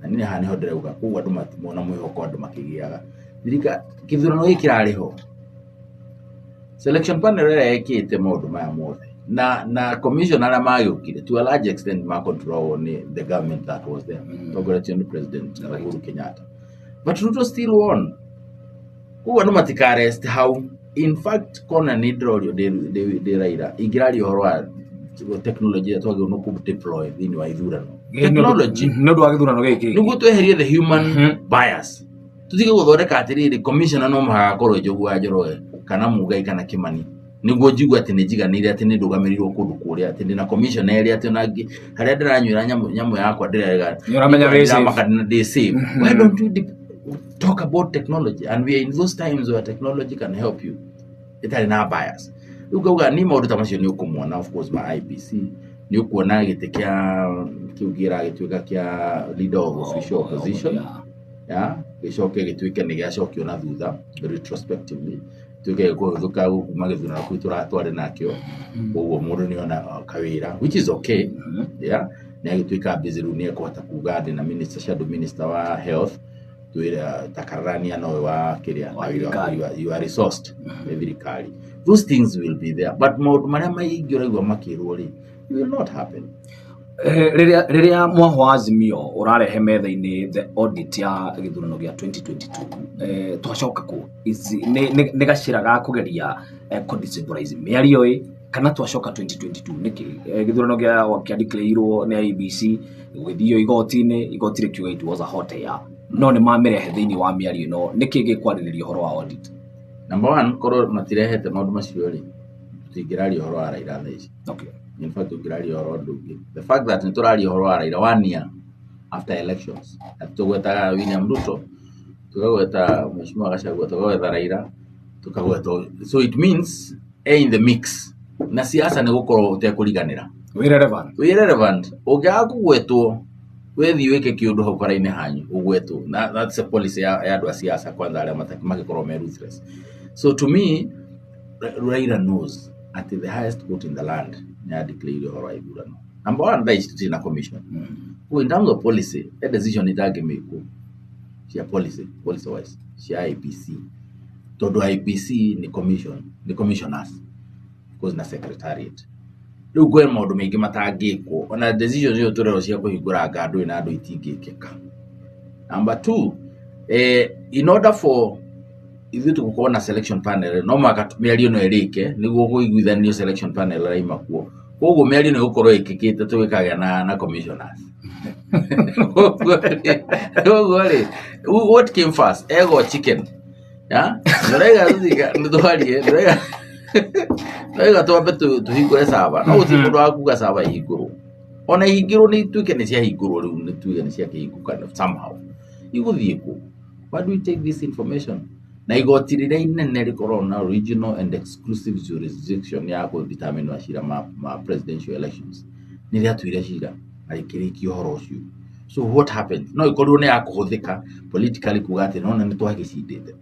na niĩ haha nĩho ndĩrauga koguo andũ matimona mwĩhoko andũ makĩgĩaga ririka kĩthurano gĩkĩ kĩrarĩ ho selection panel ĩrĩa ĩkĩte maũndũ maya mothe na commission arĩa magĩũkire to a large extent ma control nĩ the government that was there, tongoretio nĩ President Uhuru Kenyatta, but Ruto still won. Koguo andũ matikarest hau. In fact, kona nĩ ndĩrorio ndĩ Raila ingĩraria ũhoro wa technology ĩrĩa twagĩrĩirwo nĩ kũ deploy thĩinĩ wa ithurano, technology Nĩ ũndũ wa gĩthurano gĩkĩ nĩguo tweherie the human bias, tutige gũthondeka atĩrĩrĩ commissioner no mũhaka akorwo Njogu wa Njoroge kana Mugai kana Kimani. Nĩguo njigue atĩ nĩ njiganĩire atĩ nĩ ndũgamĩrĩirwo kũndũ kũrĩa, atĩ ndĩna commissioner ĩrĩa atĩ ona harĩa ndĩranyuĩra nyamũ yakwa ndĩrega. Nĩ ũramenya wĩ safe. Ndĩramaka ndĩ safe. Why don't we talk about technology? And we are in those times where technology can help you. Ĩtarĩ na bias. Rĩu ngauga niĩ maũndũ ta macio nĩ ũkũmona of course ma IEBC, nĩ ũkuona gĩtĩ kĩa kĩu kĩragĩtuĩka kĩa leader of official opposition. Ya, gĩcoke gĩtuĩke nĩ gĩacokio na thutha retrospectively, gĩtuĩke gĩkũhũthĩka kuma gĩthurano kĩu twarĩ nakĩo. Koguo mũndũ nĩ ona kawĩra, which is okay. Yeah, nĩ agĩtuĩka busy rĩu, nĩ ekũhota kuga ndĩ na minister, shadow minister wa health, twĩra takararania nowe wa kĩrĩa Wa na thirikari. You are resourced nĩ thirikari. Those things will be there, but maũndũ marĩa maingĩ ũraigua makĩrwo rĩ, it will not happen. Rĩrĩa mwahũ wa Azimio ũrarehe metha-inĩ the audit ya gĩthurano gĩa 2022, twacoka kũ nĩ gacĩra ga kũgeria kũ-destabilize mĩario ĩ kana twacoka 2022 nĩkĩ? Gĩthurano kĩa declare-irwo nĩ IEBC, gũgĩthio igoti-inĩ, igoti rĩkiuga it was a hot air, no nĩ mamĩrehe thĩinĩ wa mĩario ĩno. Nĩkĩ gĩkwarĩrĩria ũhoro wa audit? Number one, korwo matirehete maũndũ macio rĩ, tũtingĩraria ũhoro wa Raila thaa ici. In fact, tũngĩraria ũhoro ũndũ ũngĩ. The fact that nĩ tũraria ũhoro wa Raila one year after elections, atĩ tũgwetaga William Ruto, tũkagweta Mheshimiwa Gachagua, tũkagweta Raila, tũkagweta, so it means e in the mix. Na siasa nĩ gũkorwo ũtekũriganĩra. Wĩ relevant. Wĩ relevant. Ũngĩaga kũgwetwo, wĩthiĩ wĩke kĩũndũ hau bara-inĩ hanyu ũgwetwo. That's a policy ya andũ a siasa kwanza arĩa magĩkorwo me ruthless. So to me, Raila knows at the highest court in the land nĩ ya declare ũhoro wa ithurano. Number one, thaa ici tũtirĩ na commission. So in terms of policy, a decision itangĩmĩkwo cia policy, policy wise, cia IEBC. Tondũ IEBC nĩ commission, nĩ commissioners, of course na secretariat. Rĩu kwĩ maũndũ maingĩ matangĩkwo, ona decision icio tũrerwo cia kũhingũra ngandũ na andũ itingĩkĩka. Number two, in order for ithuĩ tũgũkorwo na selection panel, no mũhaka mĩario ĩno ĩrĩke nĩguo kũiguithanio selection panel ĩraima kuo. Koguo mĩario ĩno ĩgũkorwo ĩkĩkĩte tũgĩkagĩa na commissioners. Koguo rĩ, what came first, egg or chicken? Ya? Ndũraiga tũtiga nĩtwarie, ndũraiga twambe tũhingũre server. No gũtirĩ mũndũ wa kuga server ihingũrwo. Ona ihingĩrwo nĩ ituĩke nĩ ciahingũrwo rĩu, nĩ tuge nĩ ciakĩhingũka somehow. Igũthiĩ kũ? Where do we take this information? Na igoti rĩrĩa inene rĩkoragwo na original and exclusive jurisdiction ya kũ determine macira ma presidential elections nĩ rĩatuire cira na rĩkĩrĩkia ũhoro ũcio. So what happened? No ĩkorirwo nĩ ya kũhũthĩka politically kuga atĩ nona nĩ twagĩcindĩte.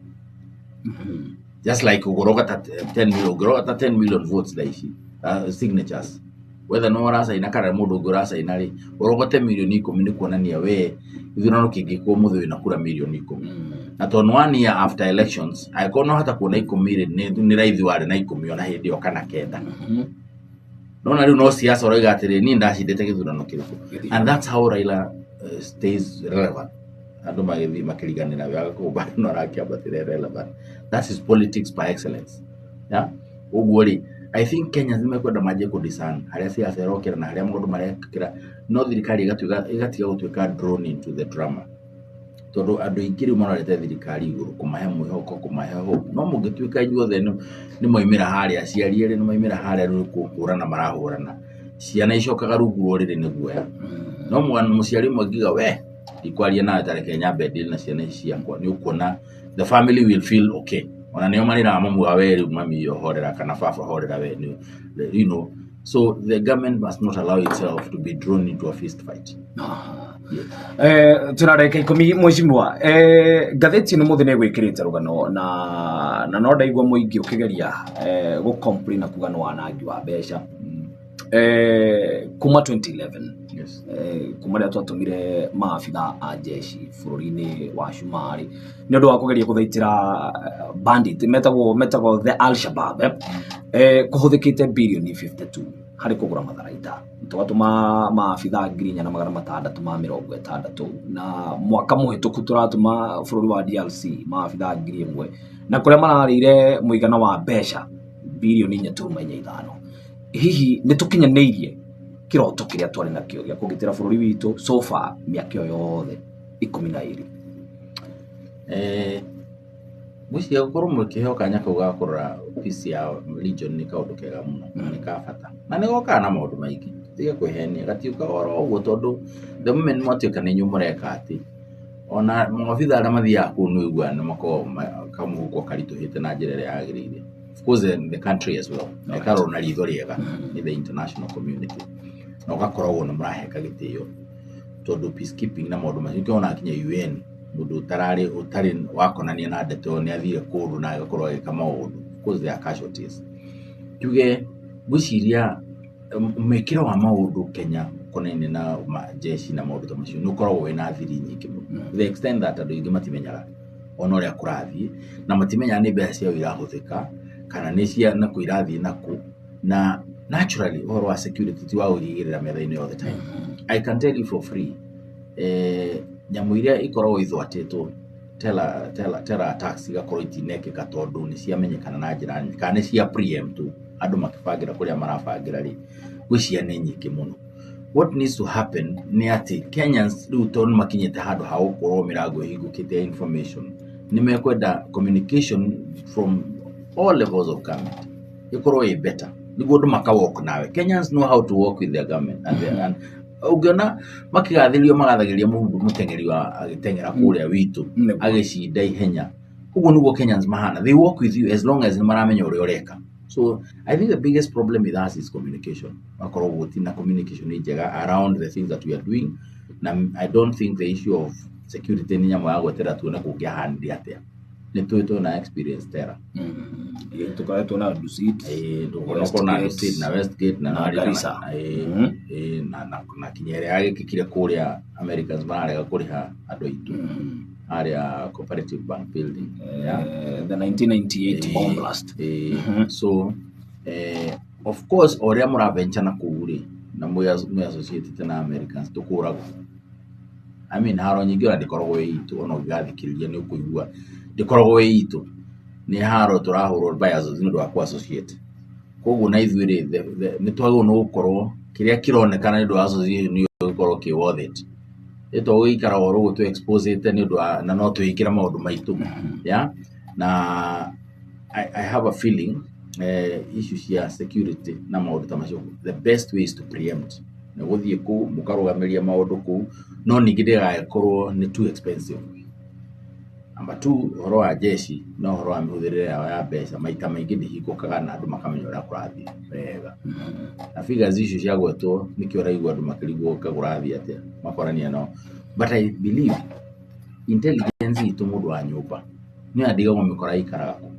Just like ũngĩrogota 10 million, ũngĩrogota 10 million votes thaa ici, signatures, whether no ũracaina kana mũndũ ũngĩ ũracaina rĩ, ũrogote mirioni 10 nĩ kuonania we gĩthurano kĩngĩkwo ũmũthĩ wĩna kura mirioni 10. Na tondũ one year after elections, angĩkorwo no hota kuona 10 rĩ, nĩ raithi warĩ na 10 ona hĩndĩ ĩyo kana 9. Nona rĩu no siasa ũroiga atĩrĩ, niĩ ndacindĩte gĩthurano kĩrĩkũ. And that's how Raila stays relevant. Andũ magĩthiĩ makĩriganĩra wega koguo bado no arakĩambatĩra relevant. That is politics by excellence. Yeah? Ũguo rĩ, I think Kenyans nĩ mekwenda manjie kũ discern harĩa siasa ĩrokĩra na harĩa maũndũ marekĩra, no thirikari ĩgatiga gũtuĩka drawn into the drama. Tondũ andũ aingĩ rĩu marorete thirikari igũrũ kũmahe mwĩhoko, kũmahe hope. No mũngĩtuĩka inyuothe nĩ mwaimĩra harĩa, aciari erĩ nĩ maimĩra harĩa rĩu kũhũrana marahũrana. Ciana icokaga rungu rwa ũrĩrĩ nĩ guoya. No mũciari ũmwe angiuga we ndikwaria nawe, ta reke nyambe deal na ciana ici ciakwa, nĩ ũkuona the family will feel okay. Ona nĩo marĩraga mamu wa we rĩu mami horera kana baba horera we nĩ, you know. So the government must not allow itself to be drawn into a fist fight. Yes. Tũna ndagĩka 10 mheshimiwa, ngathĩti ĩno mũthĩ nĩ ĩgwĩkĩrĩte rũgano na no ndaigua mũingĩ ũkĩgeria gũ complain na kuga nĩ wanangi wa mbeca. Kuma 2011, kuma rĩrĩa twatũmire maabitha a jeshi bũrũri-inĩ wa Cumarĩ nĩ ũndũ wa kũgeria gũthaitĩra bandit metagwo the Al-Shabaab, kũhũthĩkĩte birioni 52 harĩ kũgũra matharaita, tũgatũma maabitha 4660, na mwaka mũhĩtũku tũratũma bũrũri wa DRC maabitha 1000 na kũrĩa mararĩire mũigana wa mbeca birioni 4.45. Hihi nĩ tũkinyanĩirie kĩroto kĩrĩa twarĩ nakĩo gĩa kũgitĩra bũrũri witũ so far mĩaka ĩyo yothe 12? Ngwĩciria gũkorwo mũkĩheo kanya kau ga kũrora peace ya region nĩ kaũndũ kega mũno na nĩ ka bata na nĩ gokaga na maũndũ maingĩ. Tige kwĩhenia, gatiũkaga oro ũguo tondũ the moment mwatuĩka nĩ inyuĩ mũreka atĩ ona maobitha arĩa mathiaga kũu nĩ ũiguaga nĩ makoragwo kamũhuko karitũhĩte na njĩra ĩrĩa yagĩrĩire. Of course the country as well na ĩkarorwo na ritho rĩega nĩ the international community na ũgakoragwo nĩ mũraheka gĩtĩo tondũ peacekeeping na maũndũ macio nĩkĩo wonaga nginya UN mũndũ ũtararĩ ũtarĩ wakonania na ndeto ĩyo nĩ athire kũndũ na agakorwo agĩka maũndũ. Of course there are casualties. Tuge ngwĩciria mwĩkĩre wa maũndũ Kenya ũkonainie na jeshi na maũndũ ta macio nĩ ũkoragwo wĩna thiri nyingĩ mũno. To the extent that andũ aingĩ matimenyaga ona ũrĩa kũrathiĩ na matimenyaga nĩ mbeca ciao irahũthĩka kana nĩ cia nakũ irathiĩ nakũ na naturally ũhoro wa security ti wa kũigĩrĩra metha-inĩ all the time. I can tell you for free nyamũ iria ikoragwo ithwatĩtwo terror attacks igakorwo itinekĩka tondũ nĩ ciamenyekana na njĩra nene kana nĩ cia preempt andũ makĩbangĩra kũrĩa marabangĩra rĩ, ngwĩciria nĩ nyingĩ mũno. What needs to happen nĩ atĩ Kenyans rĩu tondũ nĩ makinyĩte handũ ha gũkorwo mĩrango ĩhingũkĩte ya information, nĩ mekwenda communication from all levels of government ĩkorwo ĩ better nĩguo andũ maka work nawe. Kenyans know how to work with their government and ũngĩona makĩgathĩrĩrio magathagĩrĩria mũndũ mũteng'eri wa agĩteng'era kũrĩa witũ agĩcinda ihenya. Ũguo nĩguo Kenyans mahana. They work with you as long as nĩ maramenya ũrĩa ũreka. So I think the biggest problem with us is communication. Makorwo gũtirĩ na communication njega around the things that we are doing. Na I don't think the issue of security nĩ nyamũ ya gweterera tuone kũngĩahanire atĩa. Nĩ tũĩ twĩna experience terror. Tũkoretwo na Dusit, Tũkoragwo na Dusit na Westgate na na Garissa. Na kinya ĩrĩa yagĩkĩkire kũrĩa Americans mararega kũrĩha andũ aitũ harĩa Cooperative Bank building. Yeah. The 1998 bomb blast. So of course o ũrĩa mũraventure na kũu rĩ na mwĩ associated na Americans tũkũragwo. I mean haro nyingĩ ona ndĩkoragwo ĩ itũ ona ũngĩgathikĩrĩria nĩ ũkũigua ndĩkoragwo ĩ itũ. Nĩ haro tũrahũrwo by nĩ ũndũ wa kũ associate. Koguo na ithuĩ rĩ nĩ twagĩrĩirwo nĩ gũkorwo kĩrĩa kĩronekana nĩ ũndũ wa association ĩyo gĩkorwo kĩ worth it. Nĩ to gũgĩikara oro ũguo tũ expose nĩ ũndũ wa na no twĩkĩre maũndũ maitũ. Yeah? Na I have a feeling issue cia security na maũndũ ta macio the best way is to preempt. Nĩ gũthiĩ kũu mũkarũgamĩria maũndũ kũu no ningĩ ndĩgagĩkorwo nĩ too expensive. Number two, ũhoro wa jeshi na ũhoro wa mĩhũthĩrĩre yao ya mbeca maita maingĩ ndĩhingũkaga na andũ makamenya ũrĩa kũrathiĩ wega. Na figures icio ciagwetwo nĩkĩo ũraigua andũ makĩrigwo ka kũrathiĩ atĩa makorania nao. But I believe intelligence itũ mũndũ wa nyũmba nĩyo ndigagwo mĩkora ĩikaraga kũ.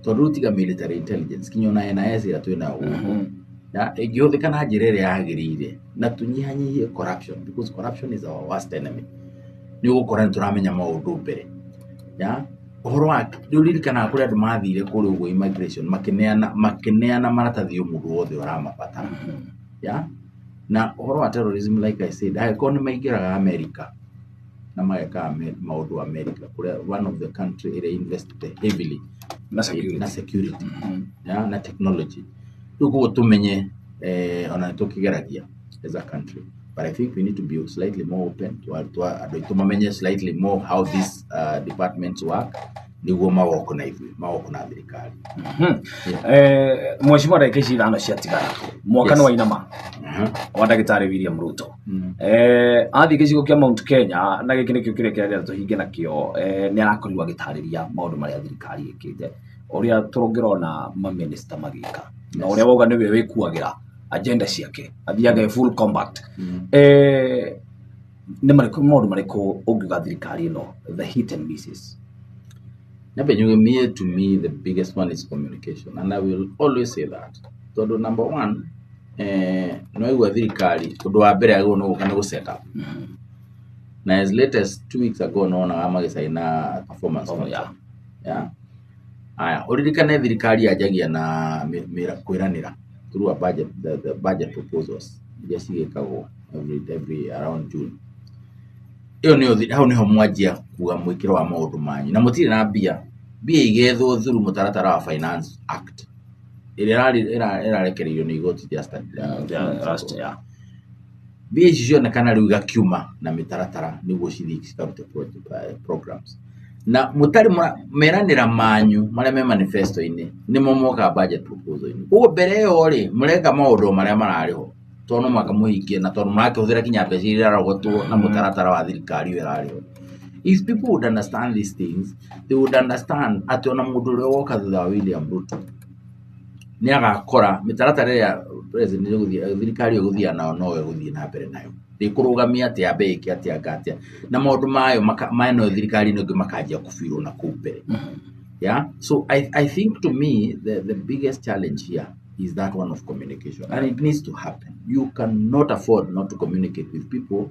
Tondũ rĩu tiga military intelligence kinya ona NIS ĩrĩa twĩnayo gũkũ ya ĩngĩhũthĩka na njĩra ĩrĩa yagĩrĩire na tũnyihanyihie corruption because corruption is our worst enemy. Nĩ ũgũkora nĩ tũramenya maũndũ mbere. Ya ũhoro wa rĩu ririkanaga kũrĩ andũ mathire kũrĩa ũguo immigration makĩneana maratathi o mũndũ wothe ũramabatara. Ya na ũhoro wa terrorism like I said angĩkorwo nĩ maingĩraga America na mageka maũndũ America kũrĩa one of the country ĩrĩa invested heavily Na security. Na security ya na technology. Rĩu koguo tũmenye ona nĩ tũkĩgeragia as a country but I think we need to be slightly more open to andũ aitũ mamenye slightly more how these departments work nĩguo mawoko na ithuĩ mawoko na thirikari. Mheshimiwa, ndagĩka ici 5 ciatigara mwaka nĩ wainama wa ndagĩtarĩ William Ruto. Athiĩ gĩcigo kĩa Mount Kenya na gĩkĩ nĩkĩo kĩrĩa kĩrenda tũhinge nakĩo, nĩ arakorirwo agĩtarĩria maũndũ marĩa thirikari ĩkĩte ũrĩa tũngĩrona mamĩnĩsta magĩka na ũrĩa wauga nĩwe wĩkuagĩra agenda ciake athiaga full combat. Nĩ marĩkũ maũndũ marĩkũ ũngiuga thirikari ĩno the hit and misses? Nyambe njuge me to me the biggest one is communication and I will always say that. Tondũ number one no igua thirikari ũndũ wa mbere agĩrĩirwo nĩ gũka nĩ gũ set up. Na as late as 2 weeks ago nonaga magĩcaina performance contract. Yeah. Aya, ũririkane thirikari yanjagia na kwĩranĩra through a budget, the budget proposals iria cigĩkagwo every around June. Ĩyo nĩyo hau nĩho mwanjia kuga mwĩkĩro wa maũndũ manyu na mũtirĩ na mbia. Mbia igethwo through mũtaratara wa Finance Act ĩrĩa ĩrarekereirio nĩ igoti just last year. Mbia ici cionekana rĩu igakiuma na mĩtaratara nĩguo cithiĩ cikarute programs. Na mũtarĩ meranĩra manyu marĩa me manifesto-inĩ nĩmo mokaga budget proposal-inĩ. Koguo mbere ĩyo rĩ, mũreka maũndũ o marĩa mararĩ ho tondũ no mũhaka mũhingie na tondũ mũrakĩhũthĩra nginya mbeca iria irarogotwo na mũtaratara wa thirikari ũyũ ĩrarĩ ho. If people would understand these things, they would understand atĩ ona mũndũ ũrĩa ũgoka thutha wa William Ruto nĩ agakora mĩtaratara ĩrĩa president ĩgũthiĩ, thirikari ĩgũthiaga nayo no ĩgũthiĩ na mbere nayo. Ndĩkũrũgamia atĩ yambe ĩke atĩa anga atĩa. Na maũndũ mayo ma ĩno thirikari ĩno ĩngĩ makanjia kũbirwo na kũu mbere. Yeah? So I think to me the biggest challenge here is that one of communication. And it needs to happen. You cannot afford not to communicate with people.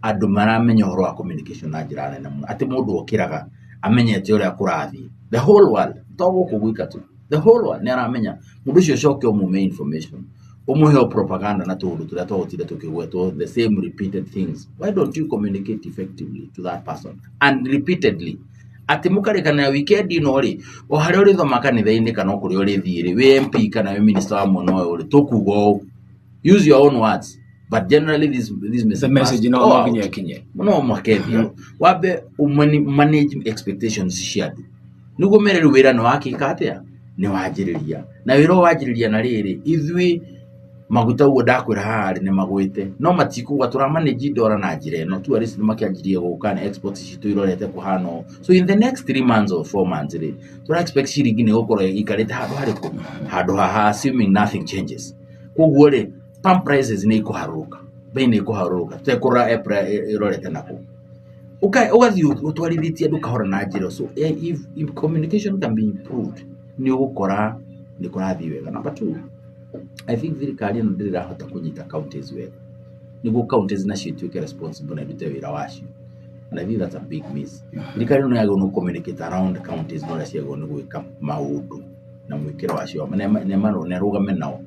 Andũ maramenya ũhoro wa communication na njĩra nene mũno. Atĩ mũndũ okĩraga amenyete ũrĩa kũrathiĩ. The whole world, to gũkũ gwika tu. The whole world nĩ aramenya. Mũndũ ũcio ũcoke ũmume information. Ũmũhe o propaganda na tũũndũ tũrĩa twagũtinda tũkĩgwetwo the same repeated things. Why don't you communicate effectively to that person and repeatedly? Atĩ mũkarĩkanĩra weekend ĩno rĩ, o harĩa ũrĩthoma kanitha-inĩ kana o kũrĩa ũrĩthiĩ rĩ, wĩ MP kana wĩ minister wa mwena ũyũ rĩ, tũkuga ũũ. Use your own words. But generally this message The message must no go no out. nginya ĩkinye. No mũhaka ĩthiĩ. Wambe manage expectations cia andũ. Nĩguo mere rĩu wĩra nĩ wakĩka atĩa? Nĩ wanjĩrĩria. Na wĩra ũyũ wanjĩrĩria na rĩrĩ, ithuĩ maguta ũguo ndakwĩra haha rĩ nĩ magwĩte. No matikũgwa tũra manage ndora na njĩra ĩno. Tourists nĩ makĩanjirie gũka na exports citũ irorete kũhana ũũ. So in the next 3 months or 4 months rĩ, tũra expect ciringi nĩ ĩgũkorwo ĩikarĩte handũ harĩkũ? Handũ haha assuming nothing changes. Koguo rĩ, pump prices nĩ ikũharũrũka. Bei nĩ ikũharũrũka. Tũtekũrora EPRA ĩrorete nakũ. Ũgathiĩ ũtwarithĩtie andũ kahora na njĩra. So if communication can be improved, nĩ ũgũkora nĩ kũrathiĩ wega. Number two, I think thirikari ĩno ndĩrĩ ĩrahota kũnyita counties wega. Nĩguo counties nacio ituĩke responsible na irute wĩra wacio. And I think that's a big miss. Thirikari ĩno yagĩrĩirwo nĩ communicate around counties na ũrĩa ciagĩrĩirwo nĩ gwĩka maũndũ na mwĩkĩro wacio. Na ĩrũgame nao.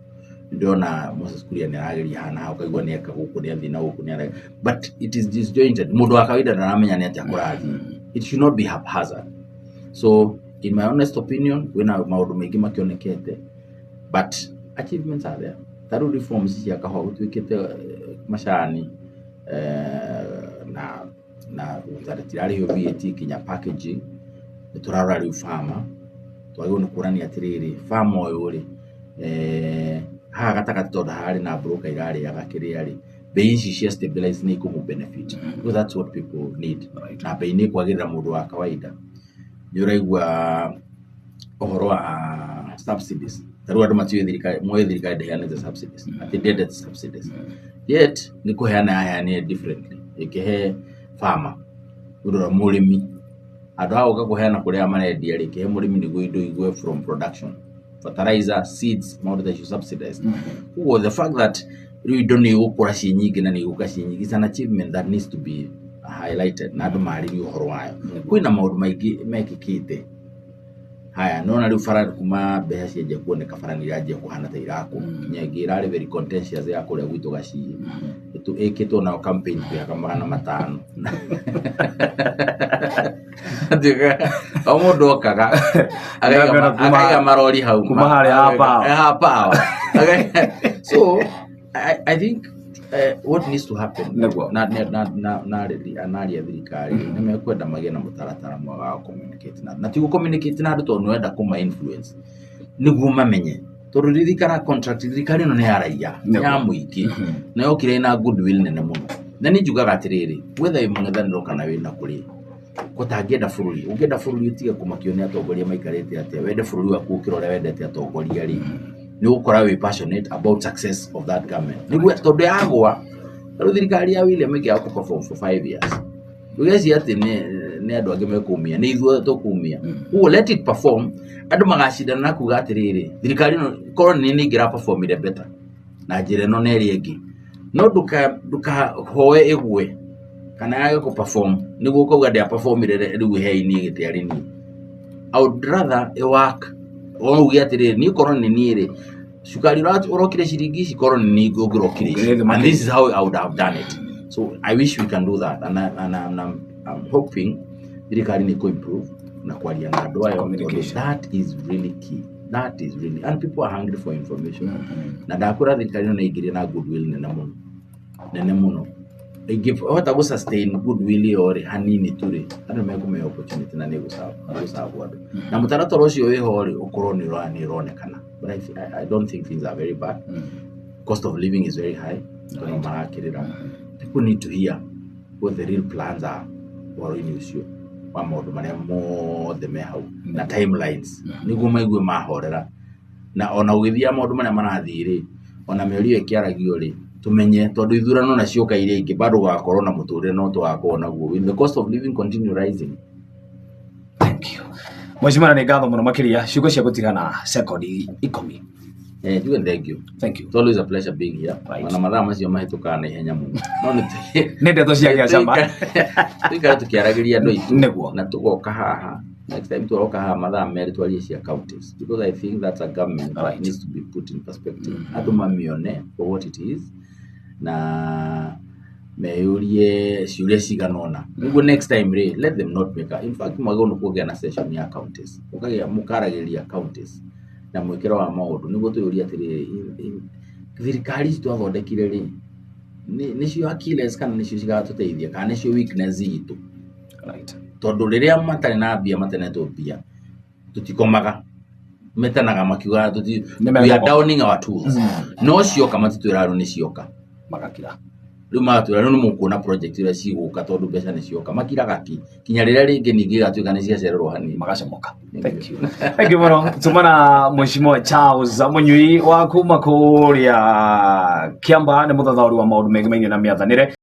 Ndĩrona Moses Kuria nĩ arageria haha na haha ũkaigua nĩ eka gũkũ nĩ athiĩ na gũkũ nĩ areka. But it is disjointed. Mũndũ wa kawaida ndaramenya nĩ atĩa kũrathiĩ. It should not be haphazard. So in my honest opinion, kwĩna maũndũ maingĩ makĩonekete but achievements are there. Ta rĩu reforms cia kahũa gũtuĩkĩte macani na gũtirarĩhio VAT nginya packaging. Nĩ tũrarora rĩu farmer. Twagĩrĩirwo nĩ kuonania atĩrĩrĩ, farmer ũyũ rĩ, haha gatagatĩ tondũ hararĩ na broker irarĩaga kĩrĩa rĩ, bei ici cia stabilize nĩ ikũmũ benefit. Because that's what people need. Na bei nĩ ĩkwagĩrĩra mũndũ wa kawaida. Nĩ ũraigua ũhoro wa subsidies. Ta rĩu andũ matiũĩ thirikari, moĩ thirikari ndĩheanĩte subsidies. Atĩ ndĩendete subsidies. Yet nĩ kũheana yaheanire differently. Ĩkĩhe farmer, ũrora mũrĩmi. Handũ ha gũka kũheana kũrĩa marendia rĩ, ĩkĩhe mũrĩmi nĩguo indo igwe from production. Fertilizer, seeds, maũndũ ta icio subsidized. Koguo the fact that rĩu indo nĩ igũkũra ciĩ nyingĩ na nĩ igũka ciĩ nyingĩ is an achievement that needs to be highlighted na andũ marĩrie ũhoro wayo. Kwĩna maũndũ maingĩ mekĩkĩte. Haya, nĩwona rĩu bara kuma mbeca cianjia kuoneka bara nĩ iranjia kũhana ta irakwo. Nginya ĩngĩ ĩrarĩ very contentious ya kũrĩa gwitũ Gacii. Ĩkĩtwo nayo campaign mĩaka 500. O mũndũ okaga akaiga marori hau kuma harĩa ha power. Ha power. So I think what needs to happen Nĩguo. na aria thirikari nĩ mekwenda magĩe na mũtaratara mwega wa communicate na ti communicate na andũ tondũ nĩ ũrenda kũma influence nĩguo mamenye tondũ ririkana contract thirikari ĩno nĩ ya raia nĩ ya mũingĩ na yokire na goodwill nene mũno na nĩ njugaga atĩrĩrĩ whether wĩ mũng'ethanĩro kana wĩna kũrĩ gũtangĩenda bũrũri ũngĩenda bũrũri ũtige kũmakio nĩ atongoria maikarĩte atĩa wende bũrũri waku gũkĩra ũrĩa wendete atongoria rĩ nĩ ũgũkora wĩ passionate about success of that government nĩguo tondũ yagwa rĩu thirikari ya William ĩngĩaga kũ perform for 5 years ndũgeciria atĩ nĩ andũ angĩ mekumia nĩ ithuĩ tũkumia koguo let it perform andũ magacindana na kuga atĩrĩrĩ thirikari ĩno korwo nĩ niĩ ingĩra performire better na njĩra ĩno na ĩrĩa ĩngĩ no ndũkahoe ĩgwe kana yage kũ perform nĩguo ũkauga ndĩa performire rĩu hei niĩ gĩtĩ arĩ niĩ I would rather ĩ work o uge atĩrĩrĩ niĩ korwo nĩ niĩ rĩ cukari ũrokire ciringi ici korwo nĩ niĩ ũngĩrokire ici and this is how I would have done it so I wish we can do that and, I, and, I'm, I'm hoping thirikari nĩ kũ improve na kwaria na andũ ayo tondũ Communication. that is really key that is really and people are hungry for information na ndakwĩra thirikari ĩno nĩ ĩingĩrire na goodwill nene mũno nene mũno. Ĩngĩhota gũ sustain goodwill ĩyo rĩ hanini tu rĩ, andũ nĩ mekũmĩhe opportunity na nĩ ĩgũserve andũ. Na mũtaratara ũcio wĩho rĩ, ũkorwo nĩ ũronekana. But I don't think things are very bad. Cost of living is very high, tondũ marakĩrĩra. People need to hear what the real plans are ũhoro-inĩ ũcio wa maũndũ marĩa mothe me hau na timelines, nĩguo maigue mahorera. Na ona ũgĩthiaga maũndũ marĩa marathiĩ rĩ, ona mĩario ĩyo ĩkĩaragio rĩ, tũmenye tondũ ithurano nacioka iria ingĩ bado gũgakorwo na mũtũrĩre no tũgakorwo naguo. Will the cost of living continue rising? Thank you. Mheshimiwa, nĩ ngatho mũno makĩria. Ciugo cia gũtigana sekondi 10. Njuge thank you. Thank you. It's always a pleasure being here. Ona mathaa macio mahĩtũkaga na ihenya mũno. No nĩ Nĩ ndeto cia gĩacama. Tũikare tũkĩaragĩria andũ aitũ. Nĩguo. Na tũgoka haha. Next time tũroka haha mathaa 2 twarie cia counties. Because I think that's a government that needs to be put in perspective. Andũ mamĩone for what it is. Na meyũrie ciũria cigana ũna. Nĩguo next time rĩ, let them not make a, in fact mwagĩrĩirwo nĩ kũgĩa na session ya counties. Mũkagĩa mũkaragĩrĩria counties na mwĩkĩre wa maũndũ nĩguo twĩyũrie atĩrĩrĩ, thirikari ici twathondekire rĩ, nĩcio Achilles kana nĩcio cigatũteithia kana nĩcio weakness itũ. Tondũ rĩrĩa matarĩ na mbia, matenetwo mbia, tũtikomaga, metanaga makiugaga tũti Nĩ we are megũkoma. downing our tools. No cioka matitwĩraga rĩu nĩ cioka. Magakira. Rĩu magatwĩra rĩu nĩ mũkuona project iria cigũka tondũ mbeca nĩ cioka. Makiraga ki kinya rĩrĩa rĩngĩ ningĩ ĩgatuĩka nĩ ciacererwo hanini. Magacomoka. Thank Thank you. Thank you mũno. Tumana Mheshimiwa Charles Munyui wa kuma kũrĩa Kiambaa, nĩ mũthathaũri wa maũndũ megimaine na mĩathanĩre.